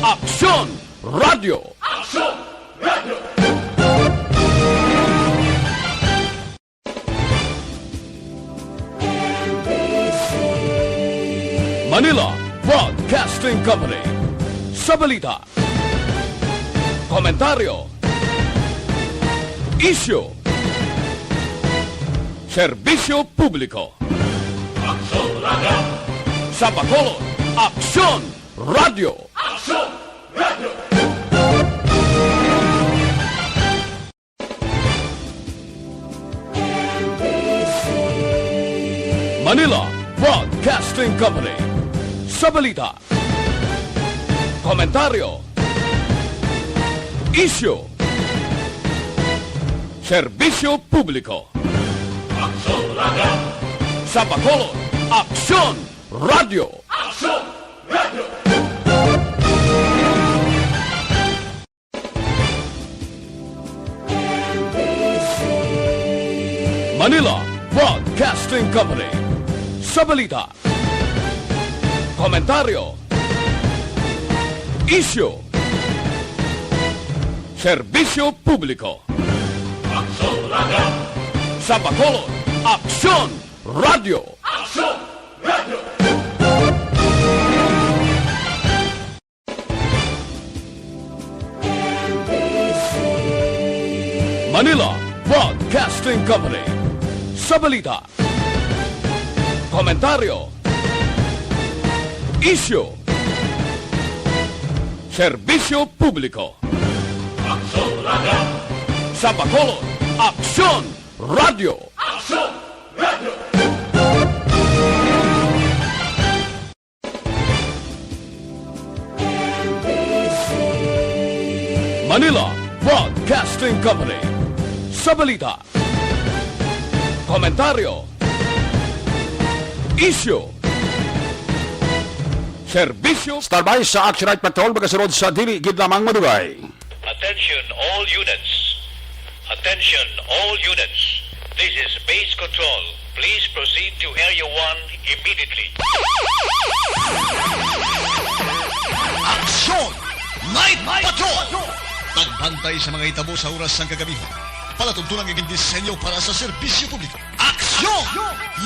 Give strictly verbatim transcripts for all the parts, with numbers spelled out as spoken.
Aksyon Radio. Aksyon Radio. Manila Broadcasting Company. Sa balita, komentaryo, isyu, serbisyo publiko. Aksyon Radio. Sa Bacolod, Aksyon Radio. Aksyon Radio. Manila Broadcasting Company. Sa balita, komentaryo, isyu, serbisyo publiko. Aksyon Radio. Sa Bacolod, Aksyon Radio. Aksyon Radio. Manila Broadcasting Company. Sa balita, komentaryo, isyu, serbisyo publiko. Aksyon Radio. Sa Bacolod, Aksyon Radio. Aksyon Radio. Manila Broadcasting Company. Sa balita, komentaryo, isyu, serbisyo publiko. Aksyon Radio. Sa Bacolod, Aksyon Radio. Aksyon Radio. Manila Broadcasting Company. Sa balita, komentaryo, isyu, serbisyo. Standby sa Action Night Patrol, magasunod sa dili gid lamang madugay. Attention all units. Attention all units. This is base control. Please proceed to Area one immediately. Aksyon! Night Patrol! Pagbantay sa mga hitabo sa oras sang kagabihan. Palatuntunan nga gindisenyo para sa serbisyo publiko. Aksyon!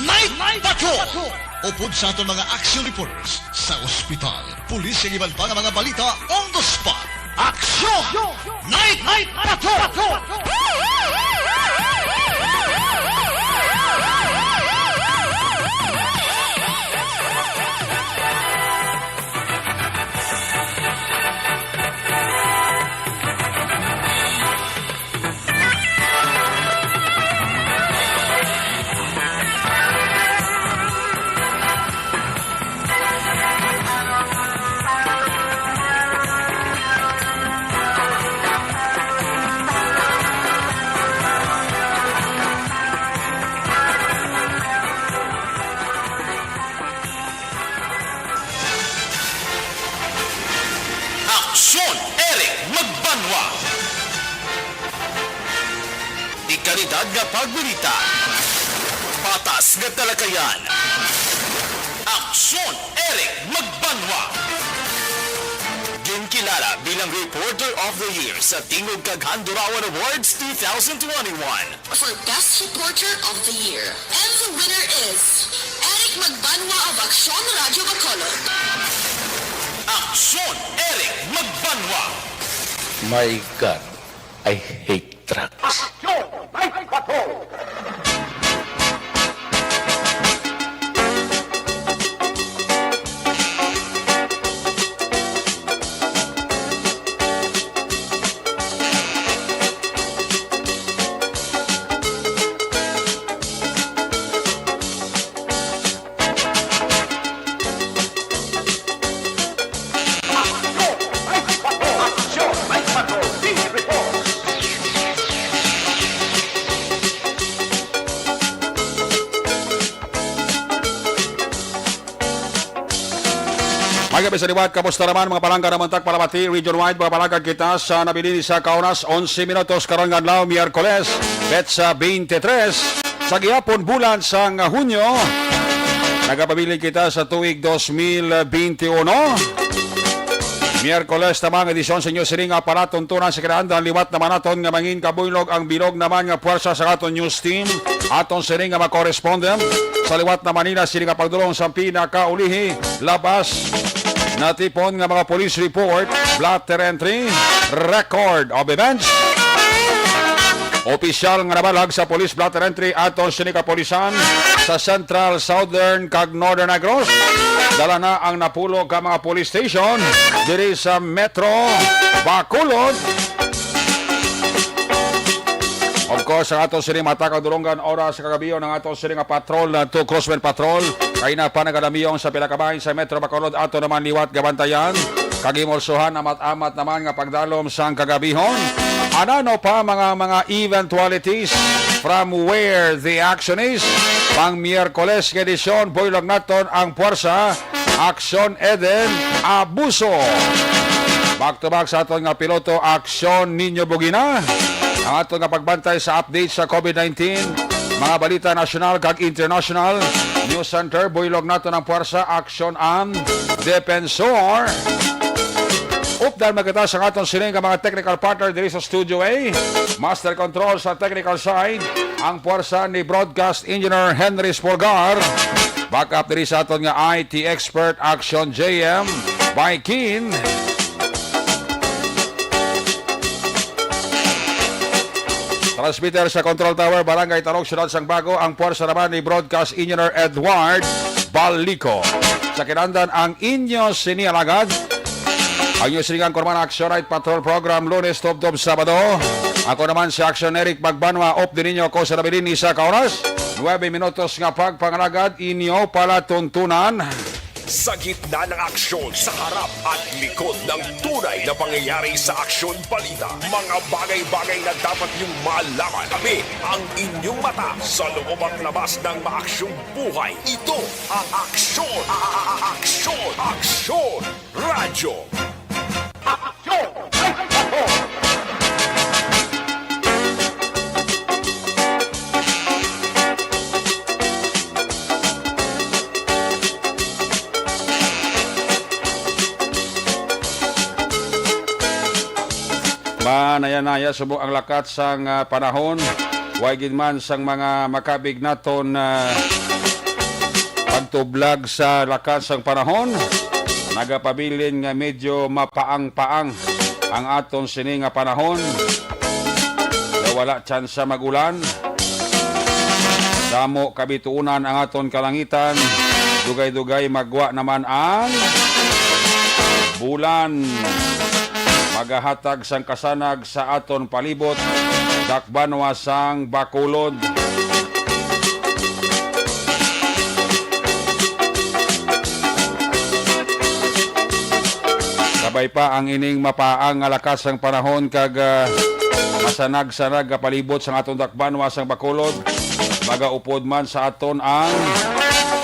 Night Patrol! Upod sa aton mga action reporters sa ospital, pulis, kag iban pa nga mga balita on the spot. Aksyon! Night Patrol! Aksyon, Eric Magbanwa. Dekalidad nga pagbalita. Patas nga talakayan. Aksyon, Eric Magbanwa. Ginkilala bilang Reporter of the Year sa Tingog kag Handurawan Awards two thousand twenty-one. For Best Reporter of the Year. And the winner is Eric Magbanwa of Aksyon Radio Bacolod. Aksyon, Eric Magbanwa. My God, I hate truck. Aksyon! May bato! Mga gabi sa liwat, kamusta naman mga palangga naman tak palabati region-wide, mga palangga kita sa nabilin sa kaunas, onse minutos karon nga adlaw, Miyerkules, petsa twenty-three sa gihapon bulan sang Hunyo. Nagapabilin kita sa tuig dos mil bente uno. Miyerkules naman nga edisyon sa inyo sini nga palatuntunan sa kinaandan. Liwat naman naton nga mangin kabuylog ang bilog naman nga puwersa sa aton news team. Aton sini nga mga correspondent sa liwat na Manila, sini nga pagdulong sa pinakaulihi, labas natipon nga mga police report, blotter entry, record of events. Opisyal nga nabalag sa police blotter entry aton sini kapulisan sa Central, Southern, kag Northern Negros. Dala na ang napulo ka mga police station diri sa Metro Bacolod. Of course, ang ato sini mata kag dulonggan oras sa kagabi, ang ato sini nga patrol na two Crossman Patrol kay na pa nagalamiyong sa pila ka bahin sa Metro Bacolod. Ato naman liwat gabantayan kag himulsuhan, amat-amat naman nga pagdalom sang kagabihon. Anano pa mga, mga eventualities from where the action is? Pang Miyerkules nga edisyon, buylog naton ang puwersa, Aksyon Eden, Abuso. Back to back sa aton nga piloto, Aksyon Niño Bugina. Ang aton nga pagbantay sa update sa COVID nineteen, mga balita nasyonal kag international, News Center, buylog naton ang puwersa, Aksyon ang Depensor. Updan man kita sa aton sini nga mga technical partner diri sa Studio A. Master Control sa technical side, ang puwersa ni Broadcast Engineer Henry Spolgar. Backup diri sa aton nga I T expert, Action J M by Keen. Transmitter sa Control Tower, Barangay Talog, Siyudad sang Bago, ang puwersa naman ni Broadcast Engineer Edward Balico. Sa kinandan ang inyo sini alagad, ang inyo silingan kurman Action Night Patrol Program, Lunes tubtob Sabado. Ako naman si Action Eric Magbanwa, up din ninyo ako sa nabilin isa ka oras. Nuebe minutos nga pagpangalagad, inyo palatuntunan. Sa gitna ng aksyon, sa harap at likod ng tunay na pangyayari sa aksyon balita, mga bagay-bagay na dapat niyong malaman. Kami ang inyong mata sa loob at labas ng maaksyong buhay. Ito ang aksyon, a-, a-, a-, aksyon, aksyon, radyo. Aksyon! Manaya-naya subong ang lakat sang, ah, panahon. Way gid man sang mga makabig naton, ah, pagtublag sa lakat sang panahon. Nagapabilin nga medyo mapaang-paang ang aton sini nga panahon nga wala tsansa mag-ulan. Damo kabituunan ang aton kalangitan. Dugay-dugay magwa naman ang bulan. Magahatag sang kasanag sa aton palibot, dakbanwa sang Bacolod. Kabay pa ang ining mapaang nga lakas sang panahon kag, ah, masanag-sanag nga palibot sang aton dakbanwa sang Bacolod. Magaupod man sa aton ang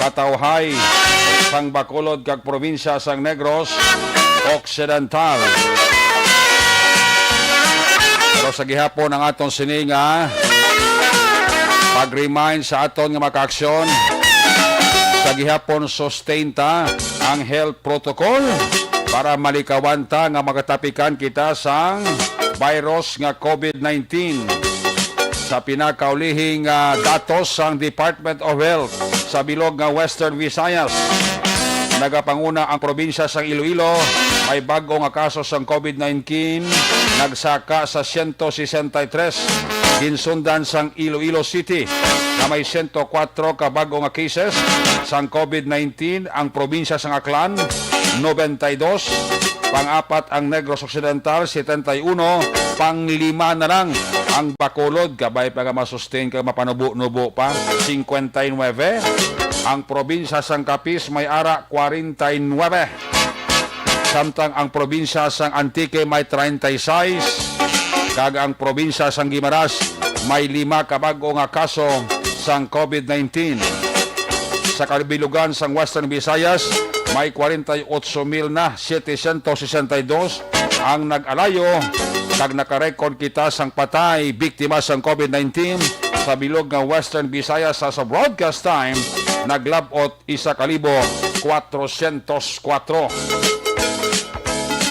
katawhay sang Bacolod kag probinsya sang Negros Occidental. Pero sa gihapon ang aton sini nga pag-remind sa aton nga makaaksyon, sa gihapon sustain ta ang health protocol para malikawan ta nga magatapikan kita sang virus nga COVID nineteen. Sa pinakaulihing, ah, datos sang Department of Health sa bilog nga Western Visayas, nagapanguna ang probinsya sang Iloilo. May bag-o nga kaso sang COVID nineteen, nagsaka sa siyento sesenta y tres. Ginsundan sang Iloilo City, nga may siyento kwatro ka bag-o nga cases sang COVID nineteen. Ang probinsya sang Aklan, nobenta y dos. Pang-apat ang Negros Occidental, setenta y uno. Panglima na lang ang Bacolod, kabay pa nga masustain kag mapanubo-nubo pa, cincuenta y nueve. Ang probinsya sang Capiz may ara, kwarenta y nuebe. Samtang ang probinsya sang Antique may treinta y seis, kag ang probinsya sang Guimaras may lima ka bag-o nga kaso sang COVID nineteen. Sa kabilugan sang Western Visayas, may kwarenta y otso mil na setecientos sesenta y dos ang nag-alayo, kag nakarekord kita sang patay biktima sang COVID nineteen sa bilog nga Western Visayas. Sa, sa broadcast time, naglab-ot isa ka libo kwatrosyentos kwatro.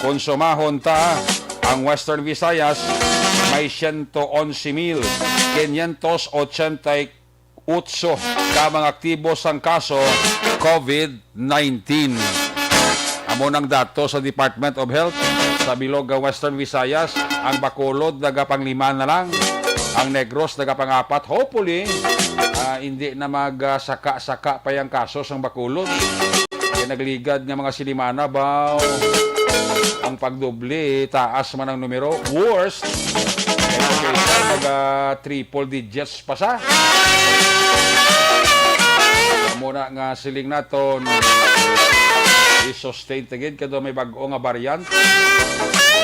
Konsumahon ta ang Western Visayas, may siyento onse mil quinientos ochenta y otso ka mga aktibo sang kaso COVID nineteen. Amo nang datos sa Department of Health sa bilog nga Western Visayas. Ang Bacolod nagapanglima na lang. Ang Negros nagapangapat. Hopefully, ah, hindi na magsaka-saka pa yung kaso sang Bacolod. Kay nagligad nga mga silimana, baw, ang pagdoble, taas man ang numero. Worst, kay nagkita, mga triple digits pa sa. Amo na nga siling naton, i-sustain ta gid kay daw may bag-o nga variant.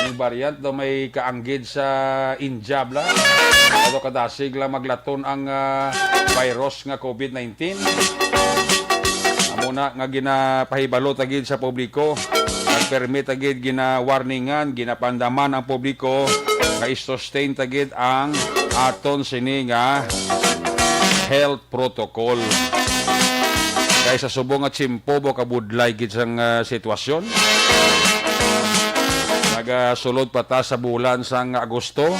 Ang variant daw may kaanggid sa India, bla. Ato kadasig lang maglaton ang, ah, virus nga COVID nineteen. Amo na nga ginapahibalo ta gid sa publiko. Nagpermi ta gid ginawarningan, ginapandaman ang publiko nga i-sustain ta gid ang aton sini nga health protocol. Kay sa subong nga tiyempo, kabudlay gid sang, ah, sitwasyon. Nagasulod pa ta sa bulan sang Agosto.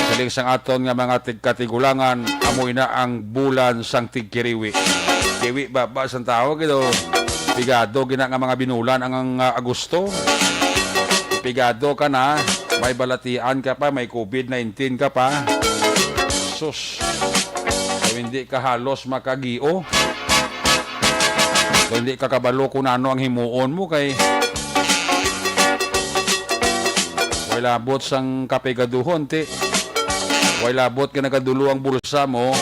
Siling sang aton nga mga tig-, katigulangan, amo ina ang bulan sang tigkiriwi. Kiwi baba sang tawo, gido. Pigado gina nga mga binulan ang, ang, ah, Agosto. Pigado ka na, may balatian ka pa, may COVID nineteen ka pa. Sus, kay hindi ka halos makagio. Kung hindi ka kabalo kung ano ang himuon mo, kay way labot sang kapigaduhon, ti. Way labot nga nagadulo ang bulsa mo.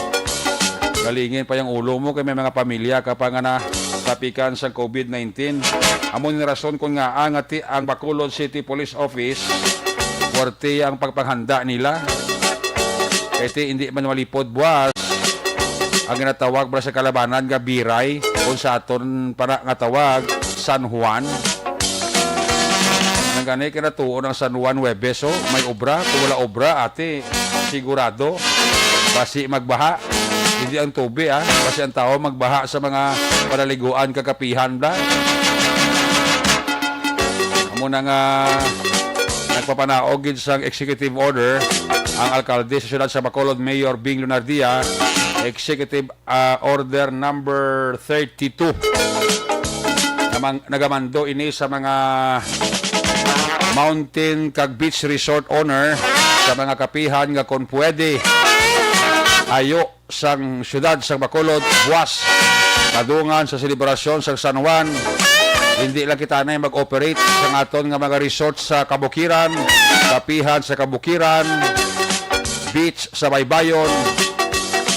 Galingin pa yung ulo mo, kay may mga pamilya ka pa nga natapikan sa COVID nineteen. Amo ni rason kung nga, ah, nga ti ang Bacolod City Police Office, puwerte ang pagpanghanda nila. Kay ti hindi man malipod buwas ang ginatawag para sa kalabanan nga biray, kung sa aton para nga tawag, San Juan. Nang gani, kinatuon ang San Juan Huwebes, oh. May obra. Kung wala obra, ate, sigurado, basi magbaha. Hindi ang tubi, ah. Basi ang tao magbaha sa mga panaliguan, kakapihan, bla. Amo na nga nagpapanaog gid sang executive order ang alkalde sa siyudad sa Bacolod, Mayor Bing Lunardia, Executive, ah, Order Number thirty-two. Namang-, nagamando ini sa mga mountain kag beach resort owner sa mga kapihan nga kon pwede, ayo sang siyudad sang Bacolod, buwas, kadungan sa selebrasyon sang San Juan, hindi lang kita na mag-operate sang aton nga mga resort sa kabukiran, kapihan sa kabukiran, beach sa baybayon.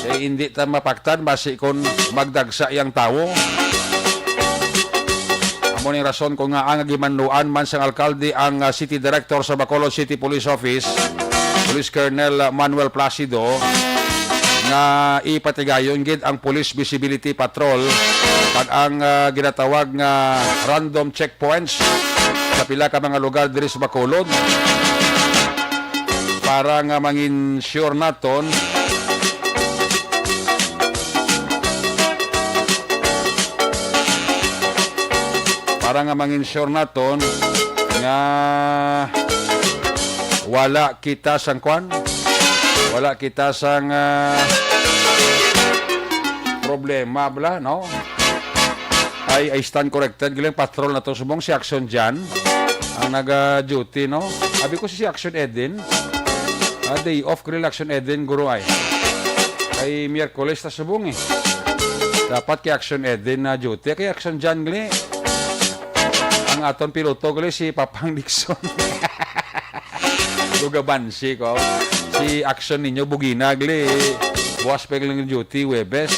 Kay hindi ta mapaktan basi kon magdagsa yang tawo. Amo ning rason kung nga ang gimanluan man sang alkalde ang, ah, city director sa Bacolod City Police Office, Police Colonel, ah, Manuel Placido, nga ipatigayon gid ang Police Visibility Patrol kag ang, ah, ginatawag nga random checkpoints sa pila ka mga lugar diri sa Bacolod para nga mangin sure naton para nga mangin sure naton nga wala kita sang kwan, wala kita sang, ah, problema, bla, no? Ay, I stand corrected. Galing patrol na to. Subong si Action Jan ang naga-duty, no? Abi ko si Action Eden. Ah, day off ko rin Action Eden, guro ay. Kay Miyerkules ta subong eh. Dapat kay Action Eden na duty. Kay Action Jan gali. Ang aton piloto gali si Papang Nixon. Lugabansi ko. Si Action ninyo, bugina gali. Buwas pa yung duty, Webes.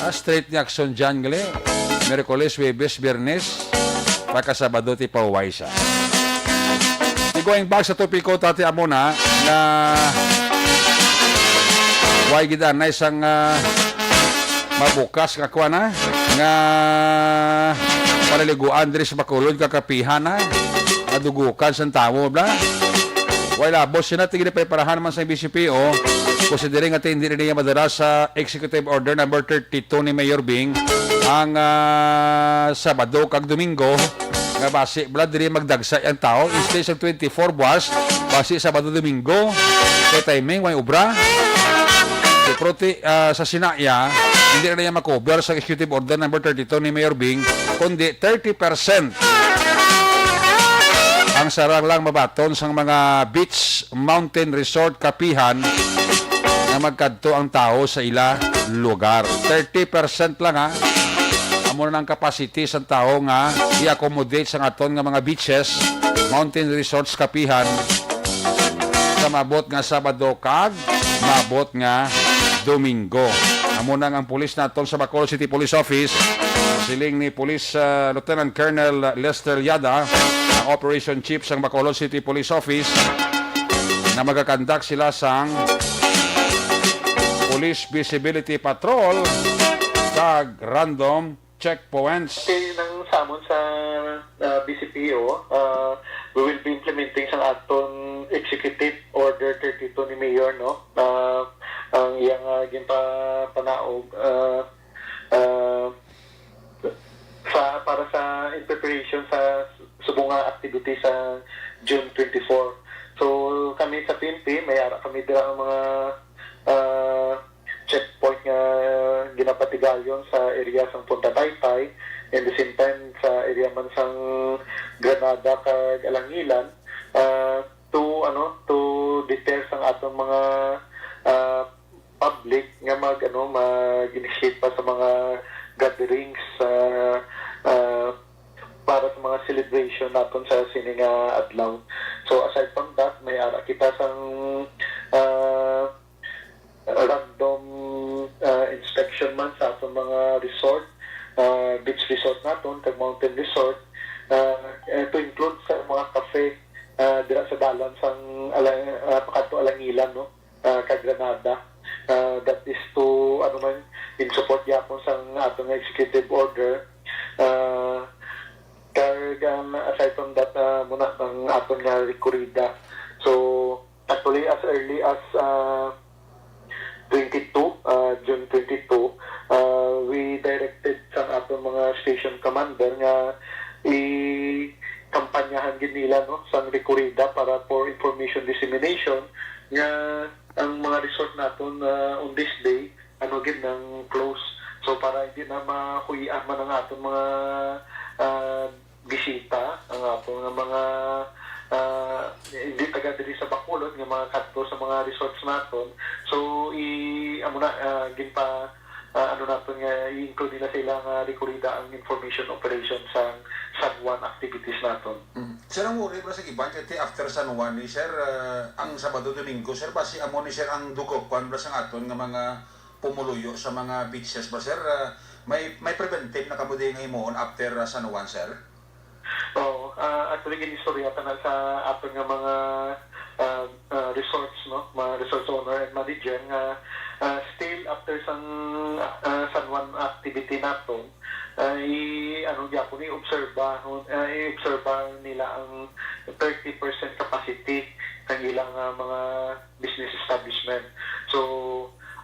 Ah, straight ni Action Jan gali. Miyerkules, Webes, Biyernes. Pagkasabado ti pauway sa. Di going back sa topiko, tati, amo na nga way gid anay sang, ah, mabukas nga kuan na nga paliliguan diri sa Bacolod, kakapihan na nga dugukan sang tawo, bla. Way labot sina ti ginapreparahan man sa B C P O, considering nga ti hindi na niya madala sa Executive Order number thirty-two ni Mayor Bing ang, ah, Sabado kag Domingo. nga basi bala diri magdagsa ang tao, instead sa twenty-four buwas, basi Sabado, Domingo, kay timing, may obra. So, pero ti-, ah, sa Sinaya, hindi na niya makover sa Executive Order number thirty-two ni Mayor Bing, kundi thirty percent ang sarang lang mabaton sang mga beach mountain resort kapihan nga magkadto ang tawo sa ila lugar. Thirty percent lang, ha. Amo na ang capacity sang tawo nga i-accommodate sang aton nga mga beaches, mountain resorts, kapihan sa maabot nga Sabado kag maabot nga Domingo. Amo na nga ang pulis naton sa Bacolod City Police Office, siling ni Police, ah, Lieutenant Colonel Lester Liada, ang Operation Chief sang Bacolod City Police Office, na magakandak sila sang Police Visibility Patrol kag random checkpoints. Kay nang samon sa, ah, B C P O, ah, we will be implementing sang aton Executive Order thirty-two ni Mayor, no? Ah, ang iyang, ah, ginpapanaog, ah, ah, sa, para sa, in preparation sa subong nga activity sa June twenty-four. So, kami sa P N P, may ara kami dira ang mga, ah, checkpoint nga ginapatigayon sa area sang Punta Taytay, and the same time sa area man sang Granada kag Alangilan, ah, to, ano, to deter sang atong mga, ah, public nga mag, ano, mag-initiate pa sa mga gatherings, ah, ah, para sa mga celebration naton sa sini nga adlaw. So, aside from that, may ara kita sang, ah, random, ah, inspection man sa aton mga resort, ah, beach resort naton kag mountain resort, ah, eh, to include sa mga cafe, ah, dira sa dalan sang Ala-, ah, pakadto Alangilan, no? Ah, kag Granada. Ah, that is to, ano man, in support gyapon sang aton nga executive order. Ah, kag, ah, aside from that, ah, muna ang aton nga rekorida. So, actually, as early as, ah, twenty-two, ah, June twenty-two, ah, we directed sa aton mga station commander nga i-kampanyahan gid nila, no, sang rekorida para for information dissemination nga ang mga resort naton, ah, on this day, ano gid nang close. So, para hindi na mahuyian man ang aton mga, ah, bisita, ang aton nga mga, ah, hindi taga diri sa Bacolod nga mga kadto sa mga resorts naton. So, i-, amo na, ah, ginpa-, ah, ano naton nga i-include nila sa ilang, ah, rekorida ang information operation sa San Juan activities naton. Mm. Sir, ang worry bala sa iban, kay after San Juan ni, sir, ah, ang Sabado, Domingo, sir, basi amo ni, sir, ang dugo, kwan bala sa aton nga mga pumuluyo sa mga beaches ba, sir? Ah, may, may preventive na kamo di nga himuon after, ah, San Juan, sir? Oo, ah, actually, ginistorya ta na sa aton nga mga, ah, ah, resorts, no? Mga resorts owner and manager nga, ah, still after sang, ah, San Juan activity naton, ah, i-, ano, gyapon, i-obserba, ah, i-obserba nila ang thirty percent capacity kang ilang, ah, mga business establishment. So,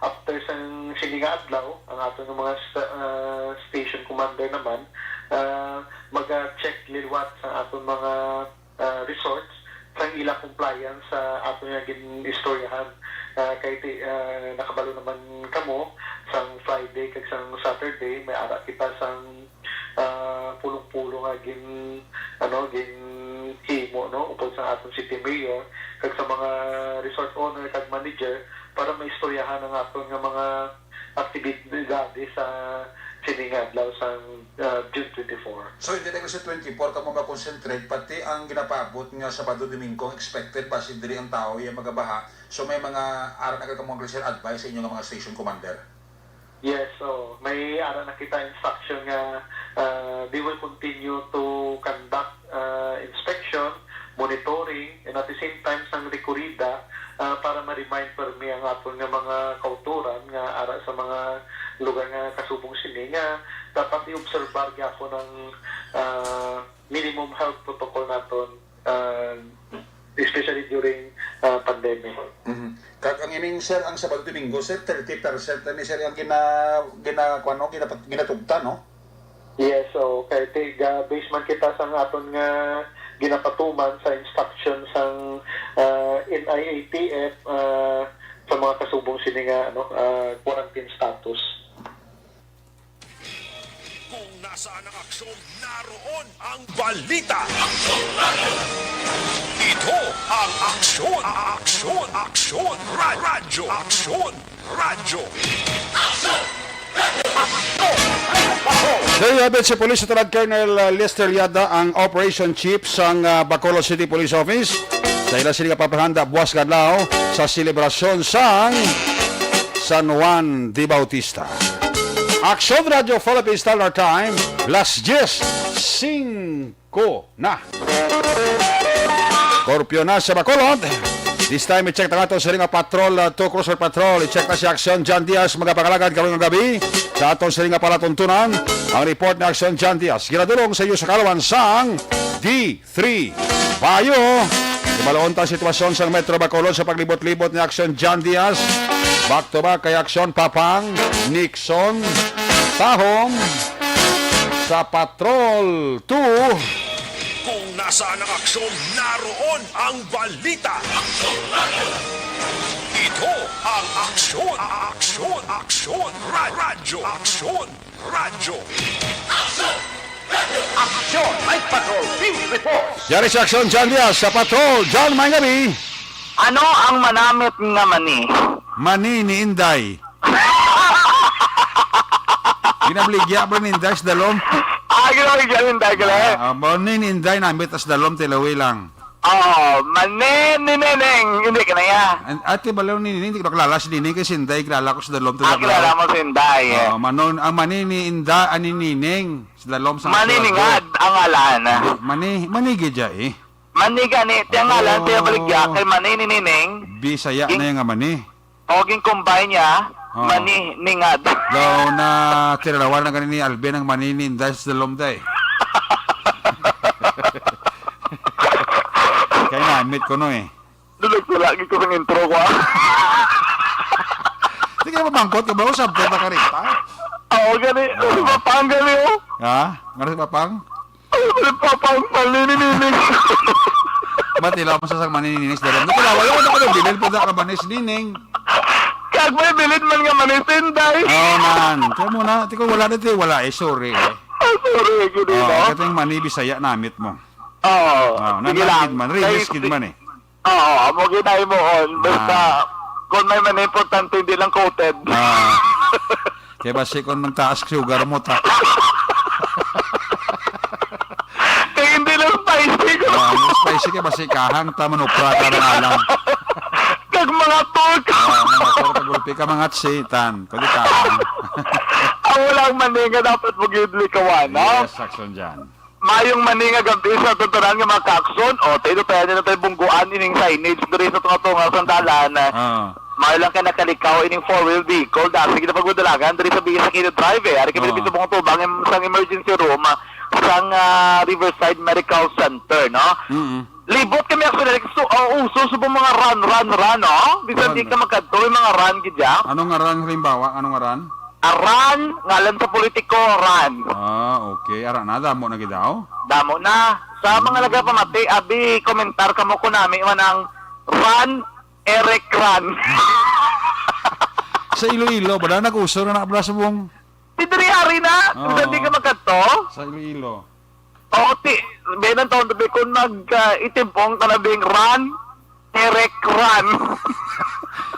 after sang sini nga adlaw, ang aton nga mga sta-, ah, station commander naman, ah, maga-check liwat sa aton mga, ah, resorts sang ila compliance sa aton nga gin-istoryahan. Ah, kay ti-, ah, nakabalo naman kamo, sang Friday kag sang Saturday, may ara kita sang, ah, pulong-pulong nga gin-, ano, ginhimo, no, upod sa aton city mayor kag sa mga resort owner kag manager para maistoryahan ang aton nga mga aktibidades sa sini nga adlaw sang, ah, June twenty-four. So, hindi lang sa twenty-four kamo ma-concentrate, pati ang ginapaabot nga Sabado, Domingo, expected ba si diri ang tao iya magabaha? So, may mga ara na kamo nga advice sa inyo nga mga station commander? Yes, so may ara na kita instruction nga, ah, they will continue to conduct, ah, inspection, monitoring, and at the same time sang rekorida, ah, para ma-remind permi ang aton nga mga kautoran nga ara sa mga lugar nga kasubong sini nga dapat i-obserbar gyapon ang, ah, minimum health protocol naton, ah, especially during, ah, pandemic. Mhm. Kag ang ining, sir, ang Sabado, Domingo, sir, thirty percent na ni, sir, ang gina-, gina-, kuwan, no, ginapat-, ginatugtan, no? Yes, so kay ti-, ga-base man kita sa aton nga ginapatuman sa instruction sang, ah, N I A T F, ah, sa mga kasubong sini nga, ano, ah, quarantine status. Kung nasaan ang aksyon, naroon ang balita. Ito ang Aksyon, Aksyon, Aksyon, Ra- Radyo, Aksyon, Radyo. There you have it, si Police Lieutenant Colonel uh, Lester Yada, ang Operation Chief sang uh, Bacolod City Police Office. Sa ila sila paparhanda buwas nga adlaw sa selebrasyon sang San Juan de Bautista. Aksyon Radyo Philippine Standard Time, las diez singko na. Korpyo na sa Bacolod. This time, i-check na nato sa nga patrol, uh, two Cruiser Patrol. I-check na si Aksyon John Diaz, mga pangalagad, karong nga gabi. Sa aton sa nga palatuntunan, ang report ni Aksyon John Diaz. Ginadulong sa iyo sa kalawan sang D three Bayo. Ibalaon ta ang sitwasyon sa Metro Bacolod sa paglibot-libot ni Aksyon John Diaz. Back to back kay Aksyon Papang, Nixon, Tahong, sa Patrol two. Kung nasaan ang aksyon, naroon ang balita. Ito ang Aksyon, Aksyon, Aksyon, Ra- Radyo, Aksyon, Radyo. Aksyon! Night Patrol Field Report! Yari sa Aksyon, John Diaz, sa Patrol, John, may gabi. Ano ang manamit nga mani? Mani ni Inday. Ginabligya ba ni Inday sa dalom? Ah, ginawa yung galing dahil ka lang. Ah, mani ni Inday namit as dalom tilawi lang. Oo, mani ni Neneng. Hindi ka na ya. An- Ate balaw ni Nining, di ko nakilala si Nining kay si Inday, kilala ko sa dalom to. Ah, kilala mo si Inday. Eh. Oh, manon ang mani ni Inda ani Nining sa dalom sa Mani ni Ngad ang ngalan. Mani, mani gid siya eh. Mani gani, tiya ngalan, tiya baligya, kay mani ni Nining. Bisaya na yung nga mani. O, gin-combine niya, Oo. mani ni Ngad. Daw na tiralawan na gani ni Alvin ang mani ni Inday sa dalom day. Kaya namit ko no eh. Dulag ko lagi ko sa intro ko, ah. Di kayo mamangkot ka ba? Usap ka ba karita? Oo, gani. Ano si Papang gani, oh? Ha? Ngano si Papang? Ano si Papang? Mani ni Nining. Ba't ilaw mo sa sang mani ni Nining sa dalom? Di ko lawa, wala ko bilil pa ka mani si Nining. Kag may bilid man nga mani si Inday. Oo man. Kaya mo na, di ko wala na, di wala eh, sorry eh. Ah, sorry, gini, Oh, no? Katong mani Bisaya namit mo. Oo. Oh, Sige nanamit lang. man, release Kay- gid man eh. Oo, amo ginay mo on. Basta, Ah. kung may man importante, hindi lang coated. Ah. Kaya basi kung nagtaas sugar mo ta. Kaya hindi lang spicy ko. Ah, yung spicy kay basi kahang ta manupra ta na lang. Kag mga pork. Ah, mga pork, kagulpi ka, mga tsitan. Pwede kahang. Ang walang mani nga dapat mo gid likawan, no? Yes, Aksyon dyan. Mayong mani nga gabi sa tanan nga mga kakson. O, tayo tayo na tayo bungguan ining signage diri sa tunga-tunga sa dalan. Ah. Mayo lang kay nakalikaw ining four-wheel vehicle. Dahil sige na pagmadalagan diri sa Bigis Aquino Drive, eh. Ari kami Oo. dito mong tubang im- sang emergency room, ah, sang, ah, Riverside Medical Center, no? Mm-mm. Libot kami actually, like, so, uh, uso subong mga run, run, run, no? Bisan Run. Di ka magkadto, may mga run gid ya. Anong ngaran halimbawa? Anong ngaran? Aran, ngalan sa politiko, ran. Ah, okay. Ara na, damo na gid daw. Damo na. Sa mga nagapamati, abi, komentar kamo ko nami man ang ran, Eric ran. Sa Iloilo, ba na nag-uso na na subong? Di diri ari na, Oo. Bisan Di ka magkadto. Sa Iloilo. O, ti, benan taon tabi kung mag, ah, itibong ka na bing ran, Eric ran.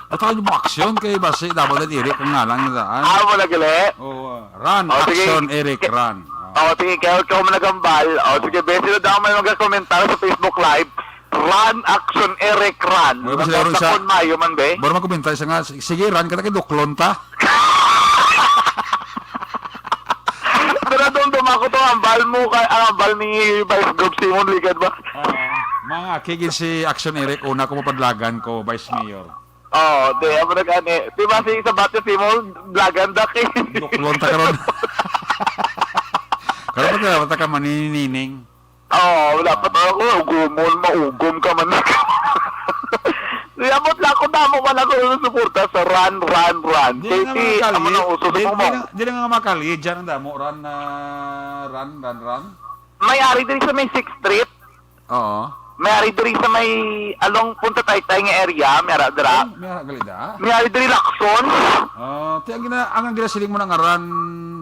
At ako yung aksyon kay basi dapat na Eric ang ngalan na daan. Ah, mo na gali. Oh, uh, run, Oh, sige. action, Eric, run. Oh. O, sige, kaya ikaw mo nagambal. O, sige, besi na daw may mga komentar sa Facebook Live. Ran, action, Eric, ran. Wala ba sila ron sa- Nagkakon mayo man, be? Baro magkomentar sa nga, sige, run, kata kay duklon ta. Pero doon dumako to ang bal mo, kay, ang bal ni Vice Gov Simon Ligad ba? Ah, mga kigin si Action Eric, una ko mapadlagan ko, Vice Mayor. Oh, di, amo na gani. Di ba si sa bati Simon, blagan da kay. Duklon ta karon. Karon pa ta ka maninining. Oh, wala pa tayo ko. Ugumon, maugom ka man. Yabot lang ako, damo man ako nasusuporta sa run, run, run. Di Kay nga di, mga kalye, amo na uso sa di, di pumong. nga, di nga mga kalye, dyan ang damo, run, ah, run, run, run. May ari diri sa may Sixth Street. Oo. May ari diri sa may along Punta Taytay nga area, may ara dira. Ay, may ara gali da? May ari diri Lacson. Ah, ti ang gina-, ang ginasiling mo na nga run,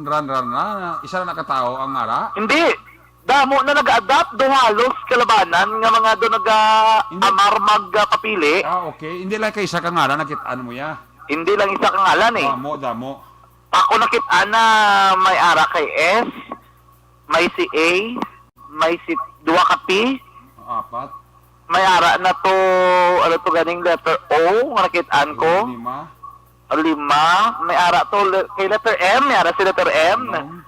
run, run, run, isa na nakatawo ang ara? Hindi. Damo na nag-adapt do halos kalabanan nga mga do Hindi. nag-amar magpapili. Ah, okay. Hindi lang kay isa ka ngalan nakit-an mo ya. Hindi lang isa ka ngalan eh. Damo, damo. Ako nakit-an na may ara kay S, may si A, may si duwa ka P, Apat. may ara na to, ano to ganing letter O nga nakit-an ko. Lima. Lima, may ara to le- kay letter M, may ara si letter M. Ano?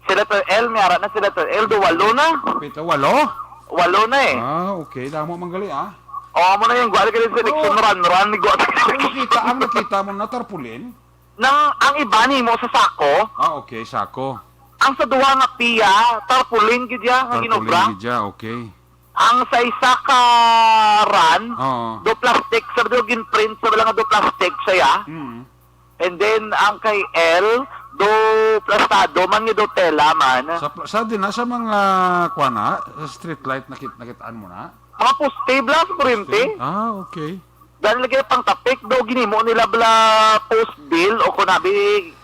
Si letter L, may ara na si letter L, do walo na. Pito, walo? Walo na eh. Ah, okay. Damo man gali, ah. O, amo na yung gwal ka sa election, Pero, run, run, ni gwal ka sa pero election. nakita, ang nakita mo na tarpaulin? Nang ang iba nimo sa sako, Ah, okay, sako. ang sa duha nga piya, tarpaulin gid ya nga Tarpaulin ginobra. gid ya, okay. Ang sa isa ka run, Oo. do plastic, sa do ginprint sa bala nga do plastic siya. Mm. And then, ang kay L, do plastado man nga do tela man. Sa pla-, sa din na, sa mga, kuwan na, sa street light, nakit-, nakitaan mo na? Mga poste bala sa kuryente. Poste? Ah, okay. Dahil lagi pang tapik, do ginimo nila bala post bill o kunabi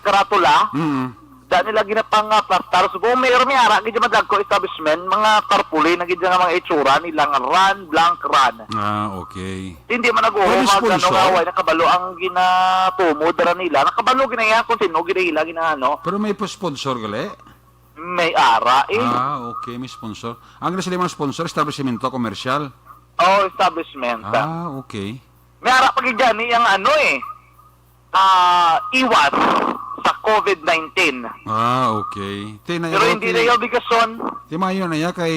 karatula. Mm. Dahil nila ginapang, ah, plastar. So, kung may, may ara, gid madagko establishment, mga tarpaulin na gid nga mga itsura nila nga run, blank, run. Ah, okay. Hindi man nag-uho Pero mag-, ano, sponsor? nga, way nakabalo ang ginatumod ra nila. Nakabalo ginaya kung sino gid ila ginaano. Pero may pa-, sponsor gali? May ara, eh. Ah, okay, may sponsor. Ang sila mga sponsor, establishmento, komersyal? Oh, establishment. Ah, okay. May ara pa gid gani ang ano, eh. Ah, iwas sa covid nineteen. Ah, okay. Ti na Pero hindi na yung obligasyon. Ti mayo na ya kay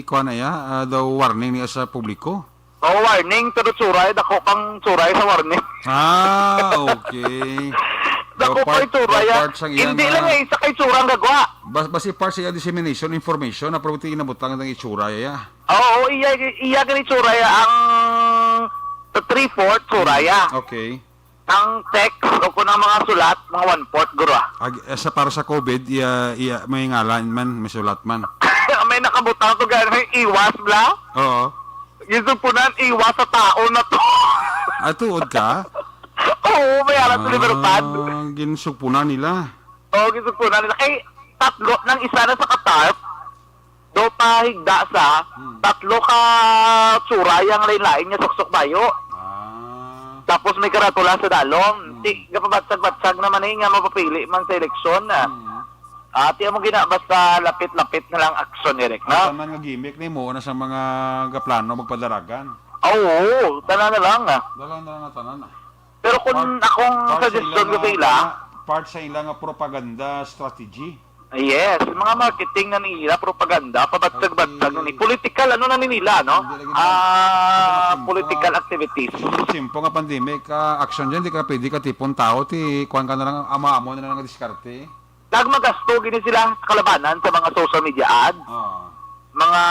kuan na ya, ah, daw warning niya sa publiko. Oh, warning, pero tsuray, dako pang tsuray sa warning. Ah, okay. Dako So, pa part, yung tsuray, so, ah. part sa iyang, Hindi lang ah, eh, isa kay tsuray ang gagwa. Bas-, basi part sa iyang dissemination, information, na probably inabutang ng itsura, ya. Oo, iya, iya gani tsuray, ah, ang three-fourth tsuray, ah. Okay. Ang text o kung ang mga sulat, mga one-fourth, guro, ah. Ag-, eh, sa, para sa covid, iya, iya, may ngalan man, may sulat man. May nakabutang to, gano'n, iwas, bla? Oo. Gisugpunan, iwas sa tao na to. Ah, tuod ka? Oo, may alam sa Libertad. Ah, ginsugpunan nila. Oo, gisugpunan nila. Kay tatlo, nang isa na sa katarp, do pa higda sa, Hmm. tatlo ka tsuray ang lain-lain nga suksok bayo. Ah. Tapos may karatula sa dalom. Hmm. Ti, gapabatsag-batsag naman eh, nga mapapili man sa eleksyon, ah. Hmm. Ah, ti amo gina, basta lapit-lapit na lang aksyon, Eric, no? Ang tanan nga gimmick nimo na sa mga gaplano magpadaragan. Ah, oo, tanan na lang, ah. Dala na lang ang tanan, ah. Pero kung Part, akong part sa suggestion ila ko sa nga, ila, part sa ila nga propaganda strategy. Yes, mga marketing na nila, propaganda, pabatsag-batsag Okay. na ni, political, ano na ni nila, no? Hindi lagi na, Ah, hindi na political simple. activities. Hindi simple nga pandemic, ah, action dyan, di ka pwede ka tipon tao, ti, kuwan ka na lang, ama-amo na lang ang diskarte. Nagmagasto gini sila sa kalabanan sa mga social media ads. Oo. Mga,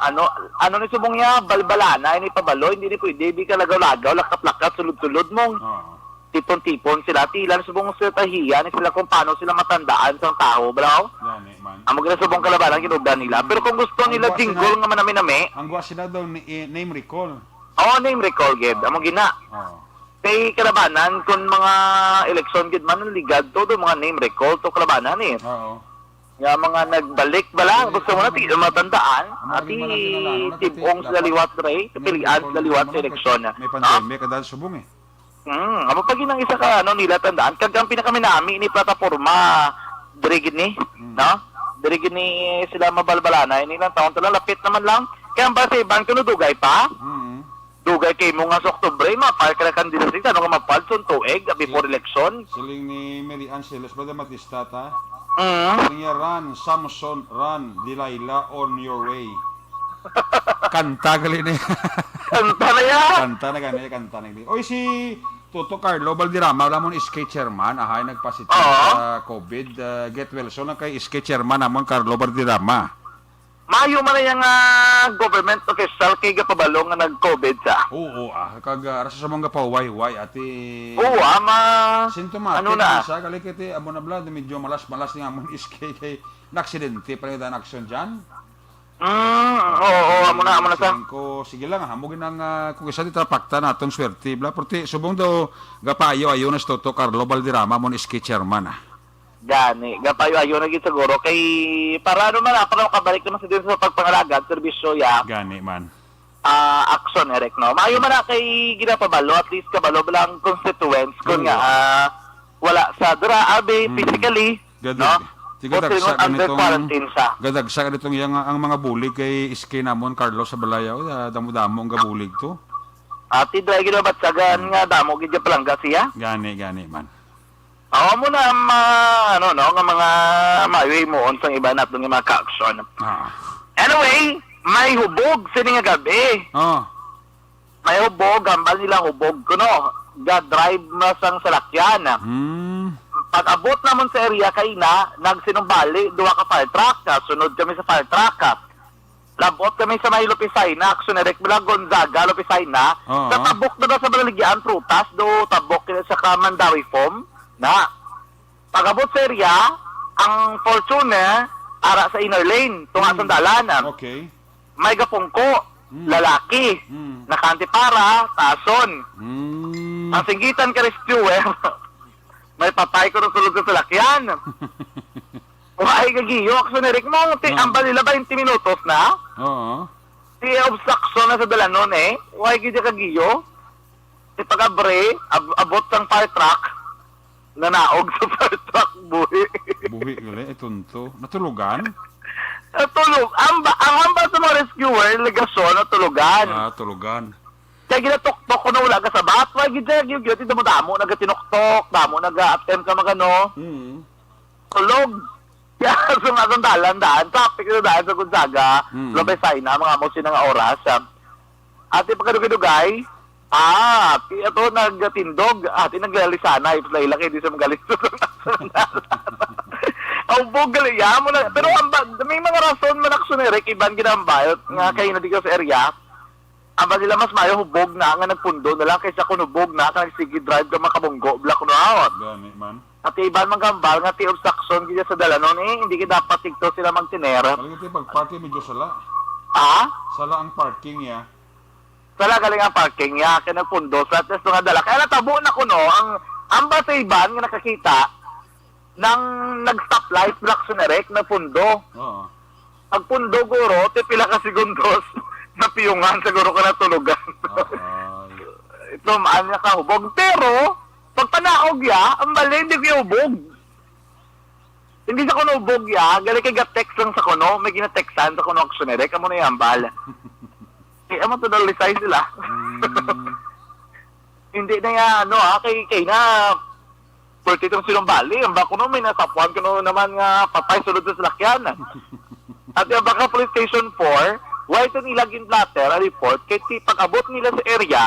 ano, ano ni subong niya, balbalana, ini pabalo, hindi ni pwede, di ka lagaw-lagaw, lakat-lakat, sulod-sulod mong Oo. tipon-tipon sila. Tila ni subong sa tahiya ni sila kung paano sila matandaan sang tao, bro. Gani man. Amo gina subong kalabanan, ginugdan nila. Pero kung gusto Ang nila guwa jingle sila, nga manami-nami, ang guwa sila daw ni, eh, name recall. Oo, name recall, gid. Oo. Amo gina. Oo. Kay kalabanan, kung mga eleksyon gid man, ligad to, do mga name recall to kalabanan, eh. Oo. Nga mga nagbalik bala, gusto mo na, ti-, matandaan, Ang mga ati, naging mga naging ano, tibong nagtitipla sila pa. liwat, Ray, May kapilian sila liwat sa eleksyon. May Ah? pandemic, kada subong, eh. Hmm, amo pa gid ang isa ka, ano, nila tandaan. Kag ang pinakaminami ni plataporma, diri gid ni, Hmm. no? Diri gid ni sila mabalbalana, ini lang taon, talang lapit naman lang. Kaya ang base, ban, kuno dugay pa? Hmm. Dugay kay mo nga sa Oktubre, ma-file ka na candidacy, ano nga ma-file sa tuig, ah, before Sil-, election? siling ni Mary Ann Celos, Brother Matista, ta? Mm. Siling niya, "Run, Samson, run, Delilah, on your way." Kanta gali ni. Kanta na yan. Kanta na gani, kanta na gani. Oy, si Toto Carlo Valderrama, wala mo ni S K chairman, ahay, nagpositive Oo. sa covid. Uh, get well soon lang kay S K chairman namon, Carlo Valderrama. Payo man na yang, ah, government official kay gapabalo nga nag-covid sa. Oo, ah, kag, ah, ara sa mga pahuway-huway, ati Oo, ah, ma-, symptomatic ano na? Siya, gali kay ti, amo na bala, medyo malas-malas ni amon S K kay naaksidente pa rin ang action dyan. Mm, oo, oo, amo na, amo na sa. Siling ko, sige lang, ah, amo ginang, ah, kung isa di trapakta naton swerte, bala, pero ti, subong daw, gapayo-ayo na si Toto Carlo Valderrama, amon S K chairman, ah. Gani, gapayo-ayo na gid siguro kay para ano man, para makabalik naman sa din sa pagpangalagad, serbisyo ya. Gani man. Ah, action, Eric, no? Maayo man na kay ginapabalo, at least kabalo ba lang constituents kun Oo. nga, ah, wala sa dira, abi, Mm. physically, Gadag-, no? Sige, O dagsa silingon under ganitong, quarantine siya. Gadagsa ganitong yang, ang mga bulig kay S K namon, Carlos, sa balay, oh, ah, damo-damo ang gabulig to. Ati, dry gid ang batsagan Mm. nga damo gid yung palangga siya. Gani, gani man. Awa mo na, ma-, ano, no, nga mga maayo himuon sang iba naton nga mga ka-action. Ah. Anyway, may hubog sini nga gabi. Oh. May hubog, hambal nila hubog kuno. Ga-drive na sang salakyan. Hmm. Pag-abot namon sa area kaina, nagsinumbali, duha ka fire truck. Ah, sunod kami sa fire truck. Labot kami sa may Lupisaina, action, Eric, mula Gonzaga, Lupisaina. Oo. Sa tabok na ba sa Balaligyan, Prutas, do tabok kini sa ka Mandawi Foam, na. Pag-abot sa area, ang Fortuner, ara sa inner lane, tunga Mm. sa dalan. Okay. May gapungko, Mm. lalaki, Mm. nakantipara, tason. Mm. Ang singgitan ka rescuer, may patay ko nung sulod sa salakyan. Why kagiyo, action, Eric, mo, ti, Mm. ang balila twenty minutos na? Oo. Ti obstruction na sa dalanon, eh. Why gid kagiyo? Ti pag-abre, ab-, abot sang fire truck, nanaog sa fire truck, buhi. Buhi gali, eh, tunto. Natulugan? Natulog. Ang ba-, ang hambal sa mga rescuer, legasyon, natulugan. Ah, tulugan. Kaya ginatuktok ko na wala ka sabat. Why gid kagiyo, gid, damo-damo, nagatinuktok, damo, naga-attempt ka magano. Mm. Tulog. Kaya sa mga sandalan daan, traffic na daan sa Gonzaga, Mm. Lopez Saina, mga amo sina nga oras. Ah, ati pagkadugay-dugay, ah, ati ato nagtindog, ati naglalisanay, ipos laila kay di sa magaling sa sandalan. Ang bugal, ya mo na. Pero ang ba-, may mga rason man, action, Eric, iban ginambal, nga Mm. kayo na di ka sa area. Ang ba nila mas maayo hubog na nga nagpundo na lang kaysa kung hubog na ka nagsige drive ka makabunggo, black, no, out. Gani man. At iban man gambal nga ti obstruction gid sa dalanon, eh, hindi gid dapat tigto sila magtiner. Galing ito yung pag-parking, medyo sala. Ah? Sala ang parking, ya. Sala galing ang parking, ya. Kaya nagpundo sa, at least nga dala. Kaya natabo na kuno, ang, ang ba sa iban nga nakakita, nang nag-stoplight, black, sinerek, nagpundo. Oo. Pagpundo, guro, ti pila ka segundos, napiyungan, siguro ka natulugan. Ay. Ito, maan niya kahubog. Pero, pagpanaog ya, ang bali, hindi ko hubog. Hindi sa kuno hubog ya, gali kay ga-text lang sa kuno, may ginatextan sa kuno, action, eh, kamo na yung hambal. Eh, amo to, dalisay sila. Mm. Hindi na ya, ano, ah, kay, kay na, pwerte itong sinumbali, ang ba kuno, may nasapuan kuno naman nga patay sulod sa salakyan. At yung baka Police Station four, why ito nila gin-blotter ang report, kay ti-, pag-abot nila sa area,